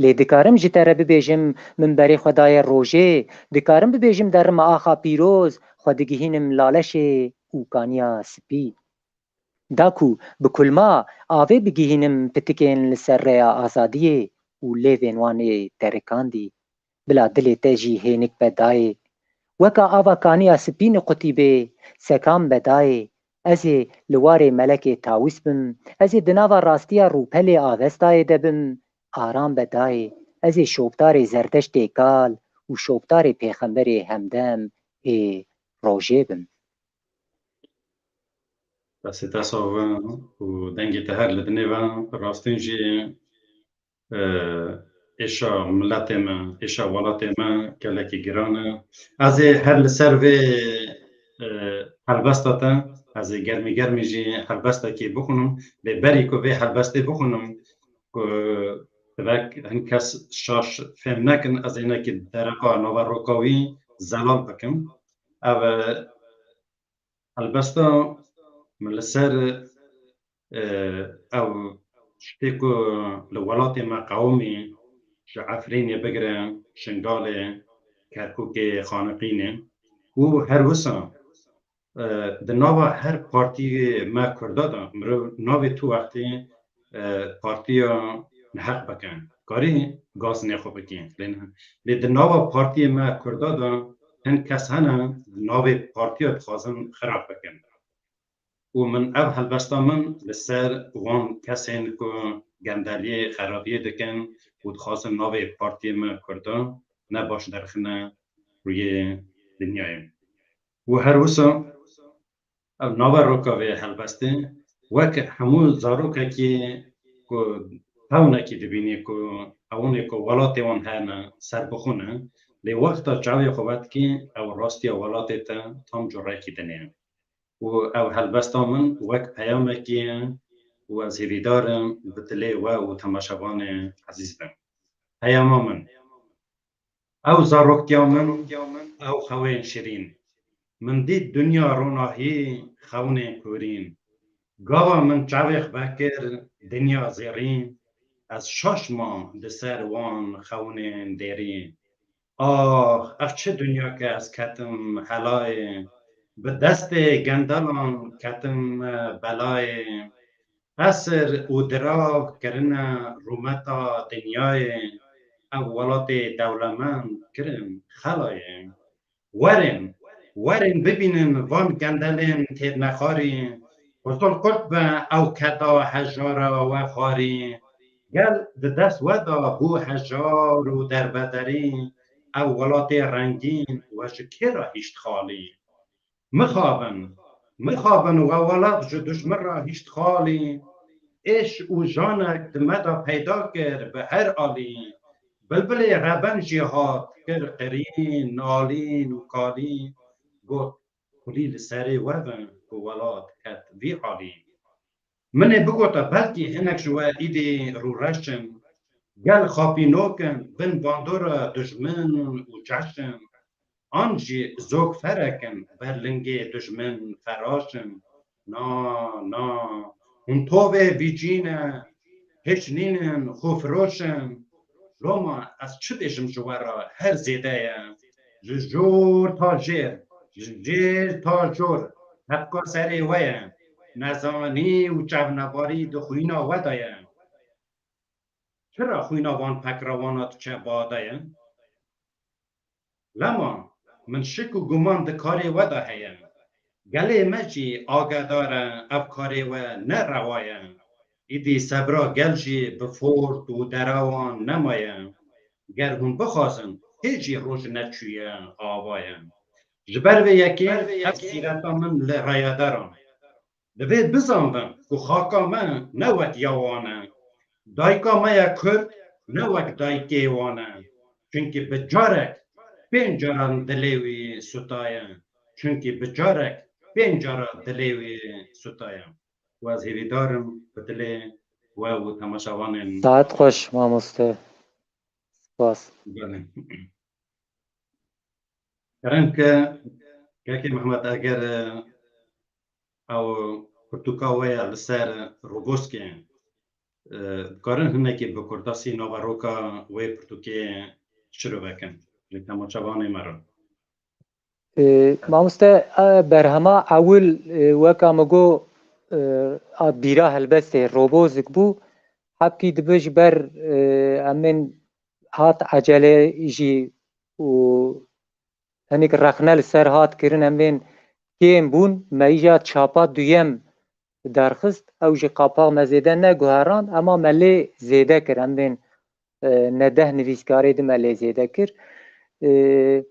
Lê dikarim ji te re bibêjim, min berê xwe daye rojê, dikarim bibêjim derime axa pîroz, xwe digihînim laleşê û kaniya spî. Da ku bi kulma avê bigihînim pitikên li ser rêya azadiyê û lêvên wan ê terikandî. Bila dilê te jî hênik be dayê. Weka ava kaniya spî niqutî bê, sekan be dayê. Ez ê li warê melekê tawîs bim, ez ê di nava rastiya rûpelê Avestayê de bim, aram be dayê. Ez ê şopdarê Zerdeştê kal û şopdarê pêxemberê hemdem ê rojê bin. Destê te sax be û dengê te her li dinê be. Rastîn jî, e, êşa miletê me, êşa welatê me gelekî giran e. Ez ê her li ser vê, e, helbesta te, ez ê germî germî jî helbestekî bixwînim. Lê berî ku vê helbestê bixwînim, ku divek hin kes şaş fêm nekin, ez ê hinekî dereqa naveroka wî zelal bikim. Ev, e, helbesta min li ser, e, ew tiştê ku li welatê me qewimî, ji Efrînê bigire Şingalê, Kerkûkê, Xaniqînê û her wisa, e, di nava her partiyê me Kurda de mirov navê tu wextê, e, partiya neheq bike. Karî gazinê xwe bikî. Lê ne-, lê di nava partiyê me Kurda de hin kes hene navê partiya dixwazin xirab bikin. Û min ev helbesta min li ser wan kesên ku gendeliyê, xerabiyê dikin û dixwazin navê partiyê me Kurda ne baş derxine rûyê dinyayê. Û her wisa ev naveroka vê helbestê wek hemû zarokekî ku hewnekî dibînî ku hewonê ku welatê wan hene serbixwe ne, lê wexta çavê xwe vedikî ew rastiya welatê te tam curekî dinê. Û ev helbesta min wek peyamekî ye û ez hêvîdar im bi dilê we û temaşevanê ezîz be. Peyama min. Ew zaroktiya min, ew xewên şirîn. Min dît dinya ronahî, xewnên kûrîn. Gava min çavê xwe vekir dinya zêrîn, ez şaş mam di ser wan xewnên dêrîn. Ax, ev çi dinyake ez ketim helayê, bi destê gendelan ketim belayê. Qesir û dirav kirine rûmeta dinyayê, ev welatê dewlemend kirin xelayê. Werin, werin bibînin van gendelên têrnexarî, qurtul qurt be ew keda hejara we xwarî. Gel di dest we de bû hejar û derbederî, ew welatê rengîn we ji kê re hişt xalî? Mixabin, mixabin we welat ji dujmin re hişt xalî. Êş û janek di me de peyda kir bi her alî. Bilbilê reben jî hat kir qirîn, nalîn û kalî. Got, kulî li serê we be ku welat ket vî halî. Min ê bigota belkî hinek ji we îdî rûreş in. Gel xapînok in bin bandora dujmin û ceş in. An jî zok ferek in ber lingê dujmin feraş in. Na, na, hûn tovê vîcî ne, hêç nînin, xwefiroş in. Loma ez çi bêjim ji we re, her zêde ye. Ji jor ta jêr, ji jêr ta jor, hepka serê we ye. Nezanî û çavnebarî di xwîna we de ye. Çira xwîna van pekrewana diçe bade ye? Lema min şik û guman di karê we de heye. Gelê me jî agedar e, ev karê we ne rewa ye. Îdî sebra gel jî bi fort û derewan nemaye. Ger hûn bixwazin, hê jî roj neçûye ava ye. Ji ber vê yekê ev sîreta min li rayedaran. Divê bizanbin ku xaka me ne wek ya wan e. Dayika me ya Kurd ne wek dayikê wan e. Çunkî bi carek pênc caran dilê wî sutaye. Çunkî bi carek pênc cara dilê wî sutaye. Û ez hêvîdar im bi dilê we û temaşevanên. Saet xweş, mamoste. Spas. Belê. Kerem ke, Kekê Mehmet, eger, e, ew pirtûka we ya li ser Roboskê, e, dikarin hinekî bi kurtasî naveroka wê pirtûkê şirove kin ji temaşevanê me re? E, mamoste, e, berhema ewil, e, weka min got, e, a bîra helbestê Robozik bû. Hebkî dibe ji ber, e, em ên hat ecele jî û hinek rexne li ser hat kirin, em bên kêm bûn, me îja çapa duyem derxist, ew jî qapax me zêde neguherand, ema me lê zêde kir, em bên, e, ne deh nivîskarê di me lê zêde kir. E,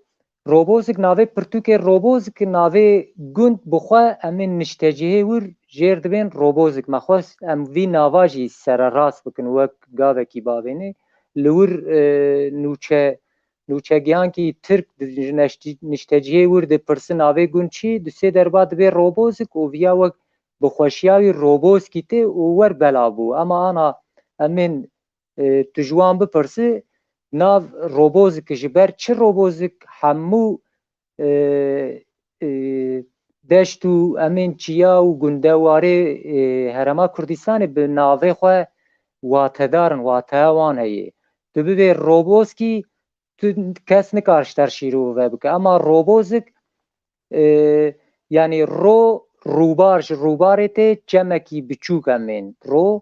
Robozik, navê pirtûkê Robozik, navê gund bi xwe em ê niştecihê wir jêr dibên Robozik. Me xwest em vî nava jî sererast bikin wek gavekî bavênê. Li wir, e, nûçe, nûçegihankî Tirk di ji neştî-, niştecihê wir dipirsin navê gund çi? Di sê derba dibê Robozik û viya wek bi xweşiya wî Roboskî tê û wer bela bû. Ema ana em ên, e, tu ji wan bipirsi, nav Robozik ji ber çi Robozik hemû, e, e, deşt û em ên çiya û gundewarê, e, Herêma Kurdistanê bi navê xwe watedar in, wateya wan heye. Tu bibê Roboskî, tu kes nikar ji te re şîrove bike. Ema Robozik, e, yanî ro, rûbar, ji rûbarê tê çemekî biçûk em ên. Ro,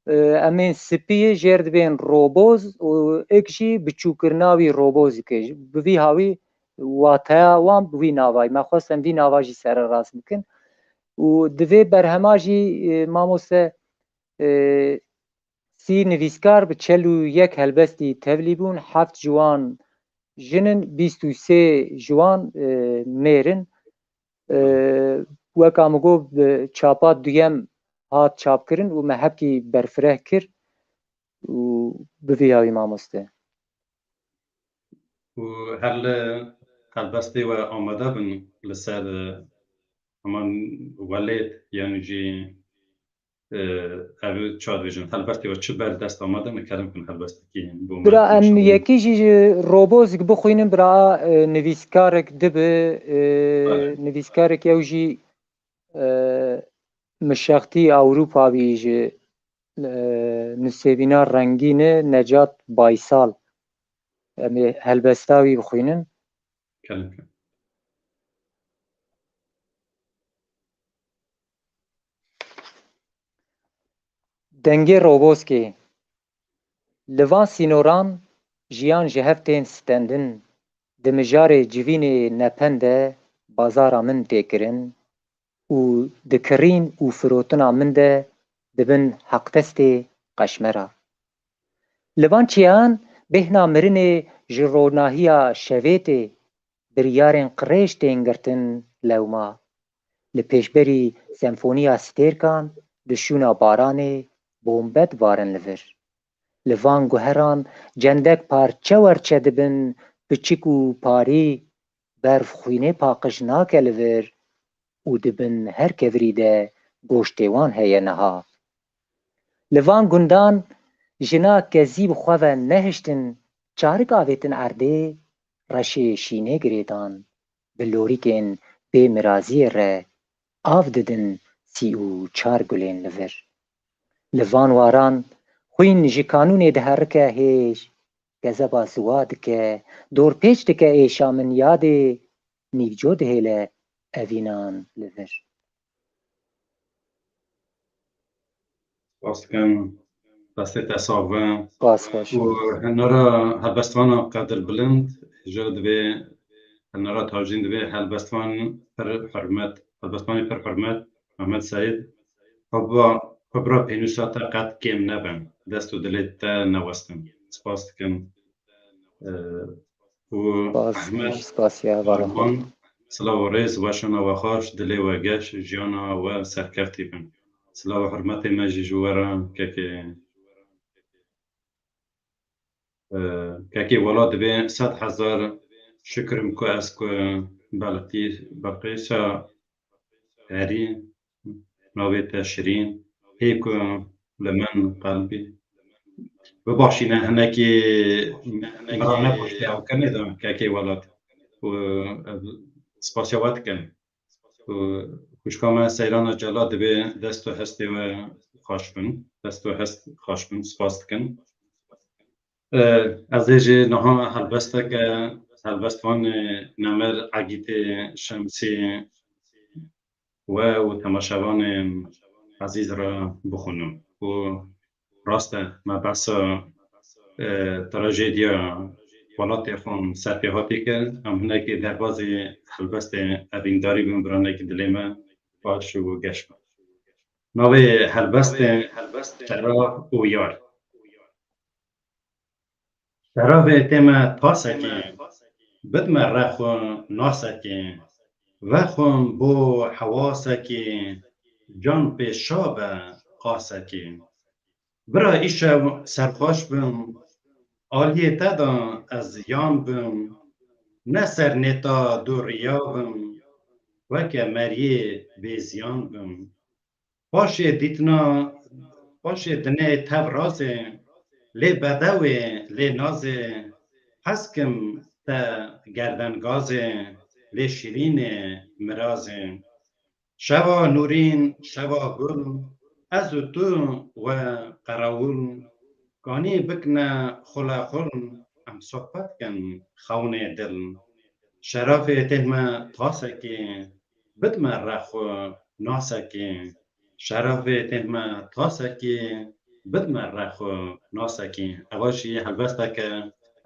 e, em ên spî jêr dibên Roboz û ik jî biçûkirina wî Robozikê. Bi vî hawî wateya wan bi wî navayî. Me xwest em vî nava jî sererast bikin. Û di vê berhema jî, e, mamoste, e, sî nivîskar bi çel û yek helbestî tevlî bûn, heft ji wan jin in, bîst û sê ji wan, e, mêr in. E, Weka min got, bi çapa duyem hat çapkirin û me hebkî berfireh kir û bi vî hawî mamoste. Û her li helbestê we amade bin li ser, e, heman welêt, yan jî, e, ev çi dibêjin, helbestê we çi ber dest amade, min kerem kin helbestekî bo me Bira, em nîşan bidin. Yekî jî ji Robozik bixwînin, bira, e, nivîskarek dibi, e, Belê. Nivîskarek ew jî, e, mişextî Ewropa bî ji, e, nusêbîna rengîn e, Necat Baysal. Em ê helbesta wî bixwînin. Kerem kin. Dengê Roboskê. Li van sînoran jiyan ji hev tên stendin, di mijarê civînê nepen de bazara min tê kirin û di kirîn û firotina min de dibin heqdestê qeşmera. Li van çiyan bêhna mirinê ji ronahiya şevê tê, biryarên qirêj tên girtin lewma. Li pêşberî senfoniya stêrkan di şûna baranê bombet varin li vir. Li van guheran cendek parçe werçe dibin, piçik û parî, berf xwînê paqij nake li vir û di bin her kevirî de goştê wan heye niha. Li van gundan jina kezî bi xwe ve nehiştin, çarik avêtin erdê, reşê şînê girêdan, bi lorîkên bê miraziyê re av didin sî û çar gulên li vir. Li van waran xwîn ji kanûnê diherike hêj, kezeba ziwa dike, dorpêç dike êşa min yadê, nîvco dihêle evînan li vir. Spas dikim. Destê te sax be. Spas xweş. Û hinara helbestvana Qedir Bilind, ji divê hinara tavjîn divê helbestvan pir hurmet, helbestvanê pir hurmet, Mehmet Seîd, xwe bira, xwe bira pênûsa te qet kêm nebin, dest û dilê te newestin. Spas dikim. Ee, û Spas, Ehmed spasiya hevala xwe. Erdogan, silav û rêz, weşana we xweş, dilê we geş, jiyana we serkeftî bin. Silav û hurmetê me jî ji we re, kekê, e, kekê welat, divê sed hezar şikir im ku ez ku Belqîs, Belqîsa herî navê te şirîn, hê ku li min qelbî. Bibaşîne hinekî min re nepoştê ew kenê de kekê welat. Û, e, spasiya we dikin. Û xwişka me Seyrana Cela, divê dest û hestê we xweş bin. Dest û hest xweş bin. Spas dikin. E, ez ê jî niha helbesteke, helbestvanê Nemir Egîtê Şemsî we û temaşevanên ezîz re bixwînim. Û rast e, me behsa, e, trajediya welatê xwe serpêhatî kir. Em hinekî derbazî helbestê evîndarî bin, biranekî dilê me baş û geş be. Navê helbestê Şerab û Yar. Şerabê tê me tasekî, Bidme rexo nasekê, vexwim bo hewasekê, can pê şa be qasekê. Bira îşev serxweş bim, aliyê te de ez yan bim, ne ser nêta du riya bim, weke meriyê bêziyan bim. Paşê dîtina, paşê dinê tev razê, lê bedewê, lê nazê, hez kim te gerdengazê, lê şîrînê mirazê. Şeva nûrîn, şeva gul, ez û tu we qerawul, kanî bikne xulexul, em sohbet kin xewnê dil. Şerafê têhme tasekê, bidme rexu nasekê. Şerafê têhme tasekê, bidme rexu nasekê. Eva jî helbesteke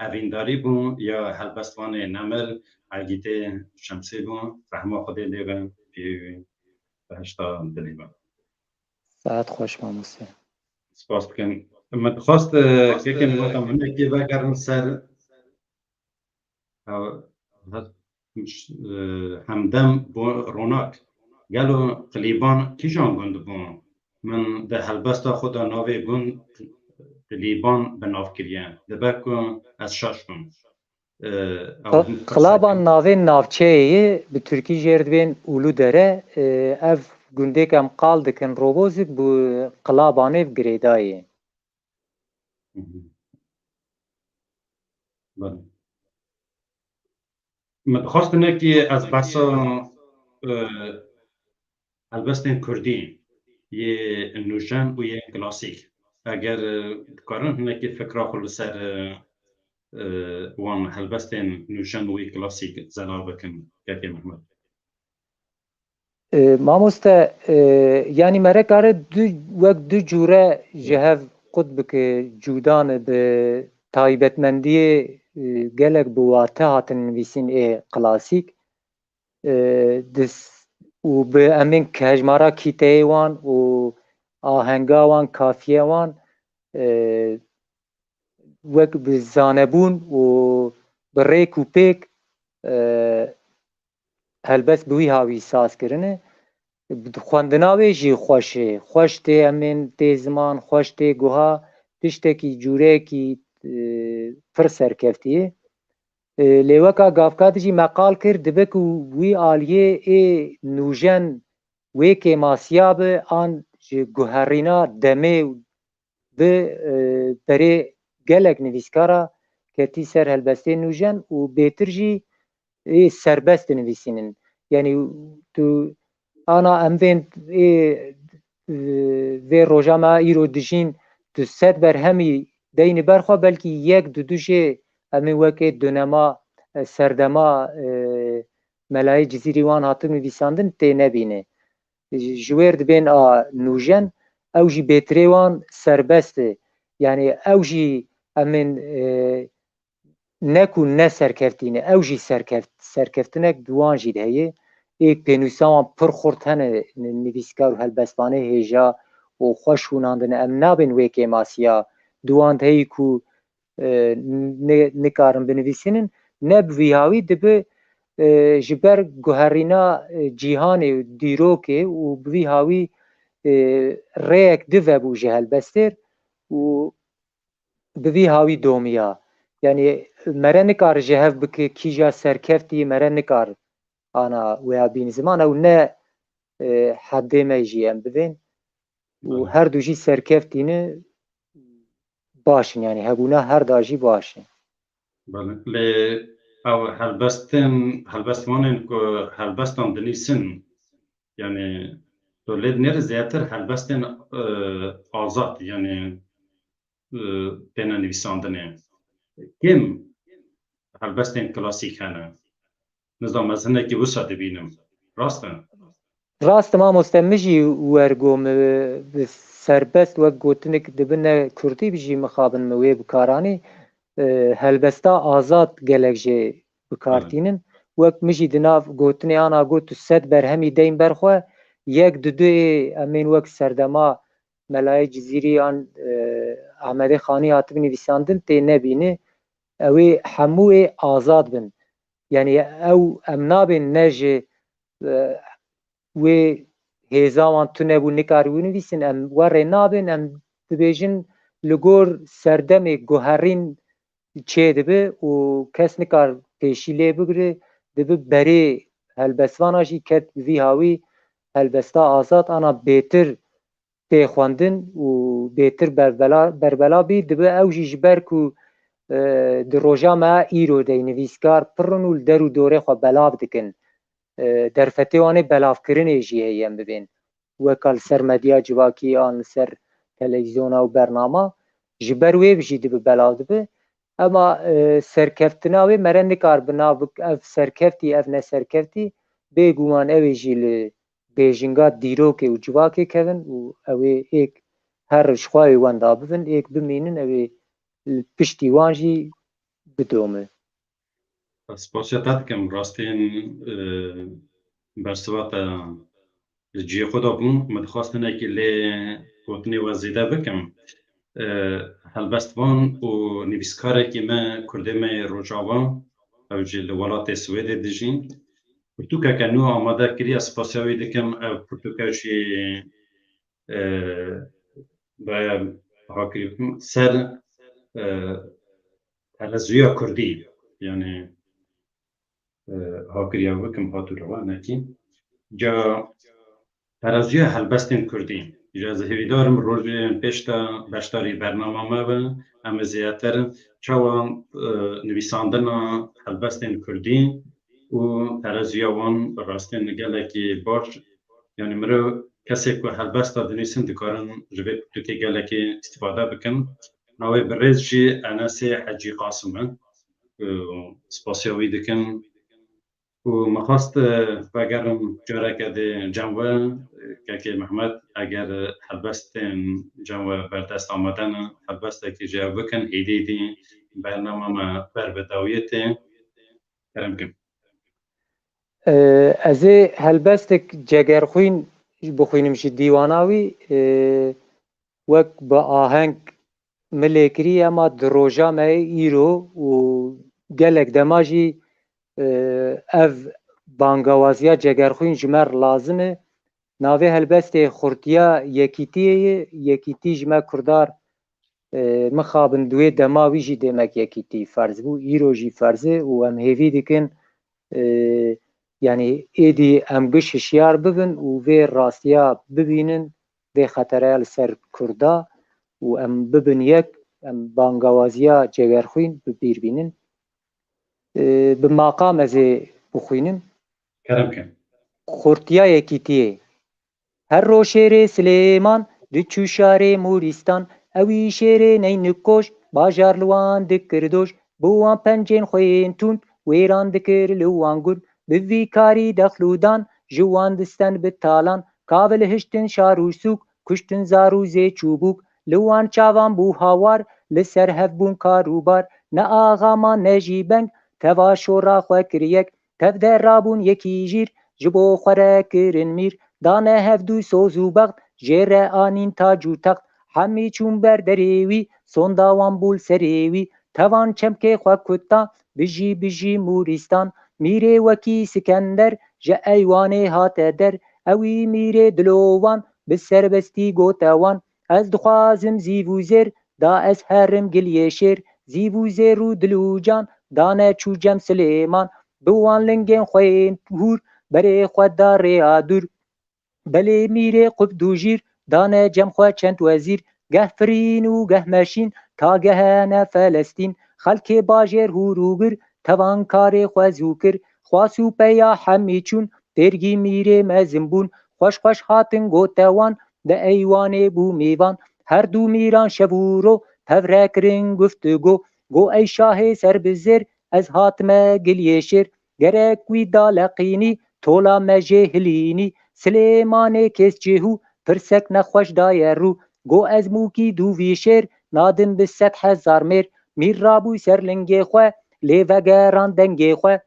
evîndarî bû ya helbestvanê nemir Egîtê Şemsê bû. Rehma Xwedê lê be, pê behişta dilê be. Saet xweş mamoste. Spas dikim. Min dixwast, e, kekên wata min nekê vegerin ser, e, e, Hemdem bo Ronak. Gelo Qilîban kîjan gund bû? Min di helbesta xwe de navê gund Qilîban bi nav kiriye. Dibe ku ez şaş bim. E, ew Qilaban navê navçeyê ye, bi tirkî jê re dibên Uludere. E, ev gundêk em qal dikin Robozik, bi Qilabanê bi girêdayê. Hı hı. Belê. Min dixwest hinekî ez behsa, e, helbestên kurdî yê nûjen û yê klasîk. Eger, e, dikarin hinekî fikra xwe li ser, e, e, wan helbestên nûjen û yê klasîk zelal bikin, kekê Mehmet. E, mamoste, e, yanî mere kare du, wek du cûre ji hev qut bike, cûdan e, bi taybetmendiyê, e, gelek bi wate hatin nivîsîn ê klasîk. E, dis-, û bi emên hejmara kîteyê wan û ahenga wan, kafiye wan, e, wek bi zanebûn û bi rêk û pêk, e, helbest bi wî hawî saz kirine. Xwendina wê jî xweş e. Xweş tê emên, tê ziman, xweş tê guha, tiştekî cûreyekî, e, pir serkeftî ye. E, lê weka gavka dijî me qal kir, dibe ku wî aliyê ê nûjen wê kêmasiya bi an ji guherîna demê bi, e, berê gelek nivîskara ketî ser helbestê nûjen û bêtir jî ê serbest dinivîsînin. Yanî tu ana em vên ê, e, vê roja me îro dijîn, tu sed berhemî deyni ber xwe, belkî yek du du jê em ê wekê dönema, e, serdema, e, Melayê Cizîrî wan hatin nivîsandin tê nebîne. Ji wêr dibên a nûjen, ew jî bêtirê wan serbest e. Yanî ew jî em ên, e, ne ku ne serkeftî ne, ew jî serkeft-, serkeftinek bi wan jî de heye. Ê pênûsa wan pir xurt hene, ni-, nivîskar û helbestvanê hêja û xweş hûnandine. Em nabên wê kêmasiya di wan de heyî ku, e, ne-, nikarin binivîsînin. Ne bi vî hawî dibi, e, ji ber guherîna, e, cîhanê û dîrokê û bi vî hawî, e, rêyek di vebû ji helbestêr û bi vî hawî domiya. Yanî mere nikar ji hev bike kîja serkeftî, mere nikar ana wêya bîn ziman ew ne, e, heddê me jî em bivên. Û Belê. Her du jî serkeftî ne, baş in, yanî hebûna her da jî baş e. Belê. Lê ew helbestên, helbestvanên ku helbestan dinîsin, yanî tu lê dinêre zêdetir helbestên, e, azad, yanî, e, têne nivîsandinê. Kêm helbestên klasîk hene. Nizam ez hinekî wisa dibînim. Rast e? Rast e mamoste, min jî wergo, min bi serbest wek gotinik dibi ne kurdî bi jî mixabin min wê bikaranî. E, helbesta azad gelek jê bikar Evet. tînin. Wek min jî di nav gotinê ana got tu sed berhemî deyn ber xwe, yek du du ê em ên wek serdema Melayê Cizîrî an, e, Ahmedê Xanî hatibin nivîsandin tê nebîne. Ew ê hemû ê azad bin. Yanî ew em nabên ne ji, e, wê hêza wan tune bû, nikaribû nivîsin, em werê nabên, em dibêjin li gor serdemê guherîn çêdibe û kes nikar pêşî lê bigire, dibe berê helbestvana jî ket bi vî hawî helbesta azad ana bêtir tê xwendin û bêtir berbela, berbela bî, dibe ew jî ji ber ku, e, di roja me îro de nivîskar pir in û li der û dorê xwe belav dikin. E, derfetê wan ê belavkirinê jî heye em bibên. Weka li ser medya civakî an li ser televîzyona û bernama, ji ber wê jî dibe belav dibe. Ema, e, serkeftina wê mere nikar bi nav bik-, ev serkeftî, ev ne serkeftî, bêguman ew ê jî li bêjinga dîrokê û civakê kevin û ew ê êk her ji xwe wê wenda bibin, êk bimînin, ew ê li piştî wan jî bidome. Spasiya te dikim, rastîn, e, bersiva te li cihê xwe de bû. Min dixwest hinekî lê gotinê we zêde bikim. E, helbestvan û nivîskarekî me, Kurdê me yê Rojava, ew jî li welatê Swêdê dijî, pirtûkeke nû amade kiriye. Spasiya wî dikim, ev pirtûke jî, e, daye hakirî bikim, ser, e, terezûya Kurdî, yanî, e, hakiriya bikim, hatûra we nekî. Ca terezûya helbestên Kurdî. Ji ez hêvîdar im rojên pêş de beşdarî bernama me be, em ê zêdetir çawa, e, nivîsandina helbestên Kurdî û terezûya wan rastên gelekî baş. Yanî mirov kesê ku helbesta dinivîsin dikarin ji vê pirtûkê gelekî îstîfade bikin. Navê birêz jî Enesê Hecî Qasim e. Û spasiya wî dikin. Û min xwest, e, vegerim careke dê cem we, e, kekê Mehmet, eger helbestên cem we berdest amade ne, helbestekî ji ev bikin, hêdî hêdî bernama me ber bi dawiyê tê. Kerem kin. E, ez ê helbestek Cegerxwîn bixwînim ji dîwana wî, e, wek bi aheng min lê kirî, ema di roja me yê îro û gelek dema jî, e, ev bangawaziya Cegerxwîn ji me re lazim e. Navê helbestê Xurtiya Yekîtiyê ye. Yekîtî ji me Kurdar, e, mixabin di wê dema wî jî dêmek Yekîtî ferz bû, îro jî ferz e û em hêvî dikin, e, yanî êdî em giş hişyar bibin û vê rastiya bibînin, vê xetereya li ser Kurda û em bibin yek, em bangawaziya Cegerxwîn bi bîr bînin. E, bi maqam ez ê bixwînim. Kerem ke. Xurtiya Yekîtiyê. Her ro şêrê Silêman diçû şarê Mûrîstan, ewî şêrê neynik koş, bajar li wan dikir doş, bi wan pencên xwe yên tund wêran dikir li wan gund, bi vî karî dexlûdan ji wan disten bi talan, kavil hiştin şar û sûk, kuştin zar û zê çûbûk, li wan çavan bû hawar, li ser hev bûn kar û bar, ne axa man ne jî beng, teva şora xwe kir yek, tev de rabûn yekî jîr, ji bo xwe re kirin mîr, dane hevdû soz û bext, jê re anîn tac û text, hemî çûn ber derê wî, sonda wan bû li serê wî, tevan çemkê xwe kuta, bijî, bijî Mûrîstan, mîrê wekî Sikender, ji eywanê hate der, ewî mîrê dilovan, bi serbestî gote wan, ez dixwazim zîv û zêr, da ez herim giliyê şêr, zîv û zêr û dil û can, dane çû cem Silêman, bi wan lingên xwe yên hûr, berê xwe da rêya dûr. Belê mîrê qubd û jîr, dane cem xwe çend wezîr, geh firîn û geh meşîn, ta gehene Felestîn, xelkê bajêr hûr û gir, tevan karê xwe zû kir, xwa sûpeya hemî çûn, têrgî mîrê mezin bûn, xweş xweş hatin gote wan, di eywanê bû mîvan, her du mîran şev û ro, tev re kirin guftugo, go ey şahê ser bi zêr, ez hatime giliyê şêr, gerek wî da leqînî, tola me jê hilînî, Silêmanê kês cihû, pirsek nexweş daye rû, go ez mûkî dûvî şêr, nadim bi sed hezar mêr, mîr rabû ser lingê xwe, lê vegeran dengê xwe.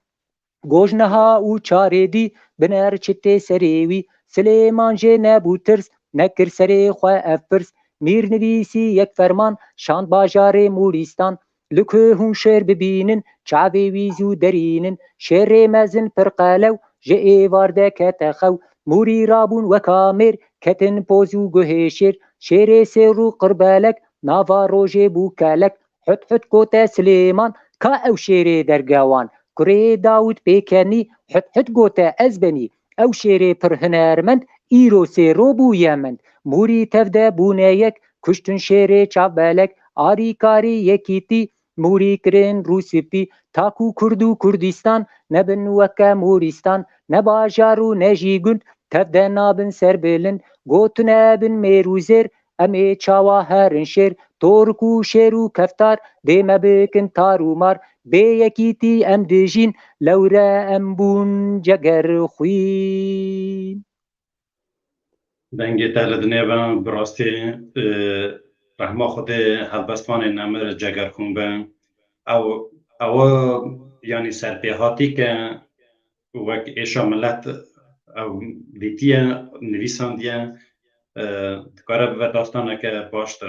Goj niha û çarê dî, binerçitê serê wî, Silêman jê nebû tirs, nekir serê xwe ev pirs. Mîr nivîsî yek ferman, şand bajarê Mûrîstan. Li ku hûn şêr bibînin, çavê wî zû derînin. Şêrê mezin pir qelew, ji êvar de kete xew. Mûrî rabûn weka mêr, ketin poz û guhê şêr. Şêrê sêr û qirbelek, nava rojê bû kelek. Hut hut gote Silêman, ka ew şêrê dergewan. Kurê Dawûd pêkenî, hut hut gote ez benî. Ew şêrê pir hunermend, îro sêro bûye mend. Mûrî tev de bûne yek, kuştin şêrê çavbelek. Arîkarî yekîtî, mûrî kirin rûspî. Taku Kurd û Kurdistan, nebin weke Mûrîstan. Ne bajar û ne jî gund, tev de nabin serbilind. Gotine bin mêr û zêr, em ê çawa herin şêr. Tork û şêr û keftar, dê me bikin tar û mar. Bê yekîtî em dijîn, lewre em bûn ceger xwîn. Dengê te li dinê be, bi rastî, e, rehma Xwedê helbestvanê nemir cegerxwîn be. Ew, ew, yanî serpêhatî ke wek êşa milet ew dîtiye, nivîsandiye, e, dikare bibe dastaneke baş de,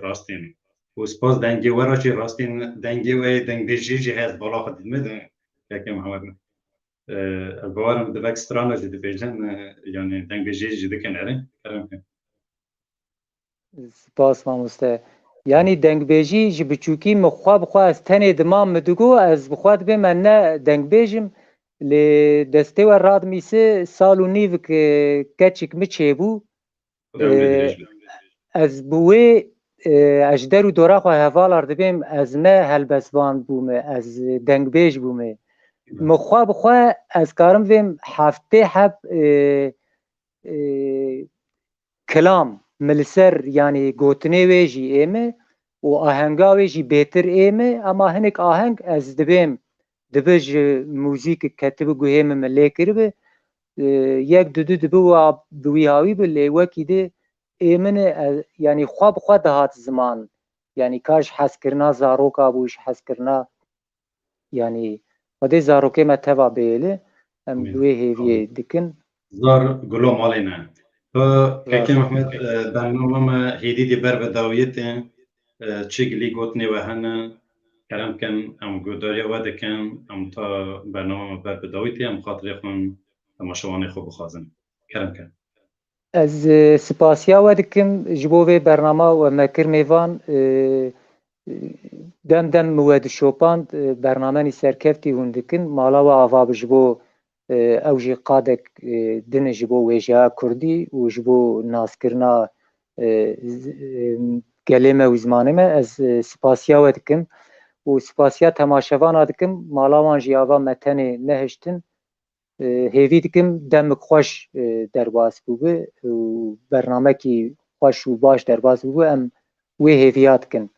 rastîn. Û spas dengê we re jî rastîn, dengê we yê dengbêjî jî heye, ez bala xwe didime de, kekê Mihemed. E, ez bawerim divek strana jî dibêjin, e, yanî dengbêjî jî dikin erê. Kerem ke. Spas mamoste. Yanî dengbêjî ji biçûkî min xwe bi xwe ez tenê dimam min digo, ez bi xwe dibêm ez ne dengbêj im. Lê destê we radimîsi sal û nîvik, e, keçik min çêbû. Xwedê dirêj be. Ez bi wê, e, ez ji der û dora xwe hevalar dibêm, ez ne helbestvan bûme, ez dengbêj bûme. Min xwe bi xwe ez karim vêm heftê heb, e, e, kilam min li ser, yanî gotinê wê jî ê min û ahenga wê jî bêtir ê min, ema hinek aheng ez dibêm, dibi ji muzîk ketibû guhê min, min lê kiribi, e, yek du du dibi wa bi wî hawî bi, lê wekî di ê min e, e, yanî xwe bi xwe dihat ziman. Yanî ka ji hezkirina zaroka bû, ji hezkirina, yanî Xwedê zarokê me teva bêli, em Amîn. Bi wê hêviyê Amîn. Dikin. Zar gulo malê ne. Tu Zar. Kekê Mehmet, e, bernama me hêdî dê ber bi dawiyê tê, e, çi gilî gotinê we hene, kerem kin, em guhdariya we dikin, em ta bernama me ber bi dawiyê tê, em xatirê xwe, temaşevanê xwe bixwazin. Kerem kin. Ez, e, sipasiya we dikim ji bo vê bernama we me kir mêvan. E, dem dem min we dişopand, e, bernamenî serkeftî hûn dikin. Mala we ava bi ji bo, e, ew jî qadek, e, din e ji bo wêjeya kurdî û ji bo naskirina, e, z-, e, gelê me û zimanê me. Ez, e, sipasiya we dikim û sipasiya temaşevana dikim. Mala wan jî ava me tenê nehiştin. E, hêvî dikim demik xweş, e, derbas bûbi û bernamekî xweş û baş derbas bûbi, em wê hêviya dikin.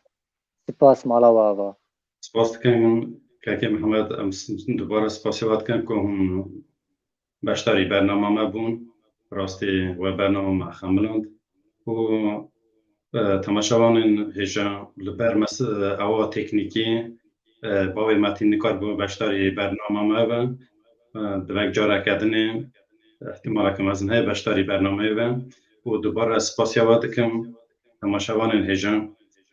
Spas mala we ava. Spas dikin kekê Mihemed, em s-, dubare spasiya we dikin ku hûn beşdarî bernama me bûn. Rastî we bernama me xemiland. Û, e, temaşevanên hêja li ber mes-, e, awa teknîkî, e, bavê Metîn nikaribe beşdarî bernama me be. E, divek careke dinê, ihtimaleke mezin heye beşdarî bernameyê be. Û dubare spasiya we dikim temaşevanên hêja.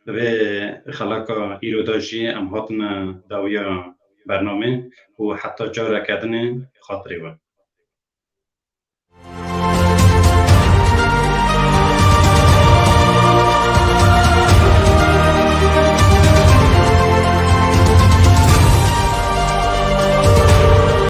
Di vê xeleka îro de jî em hatine dawiya bernamê û heta careke dinê xatirê we.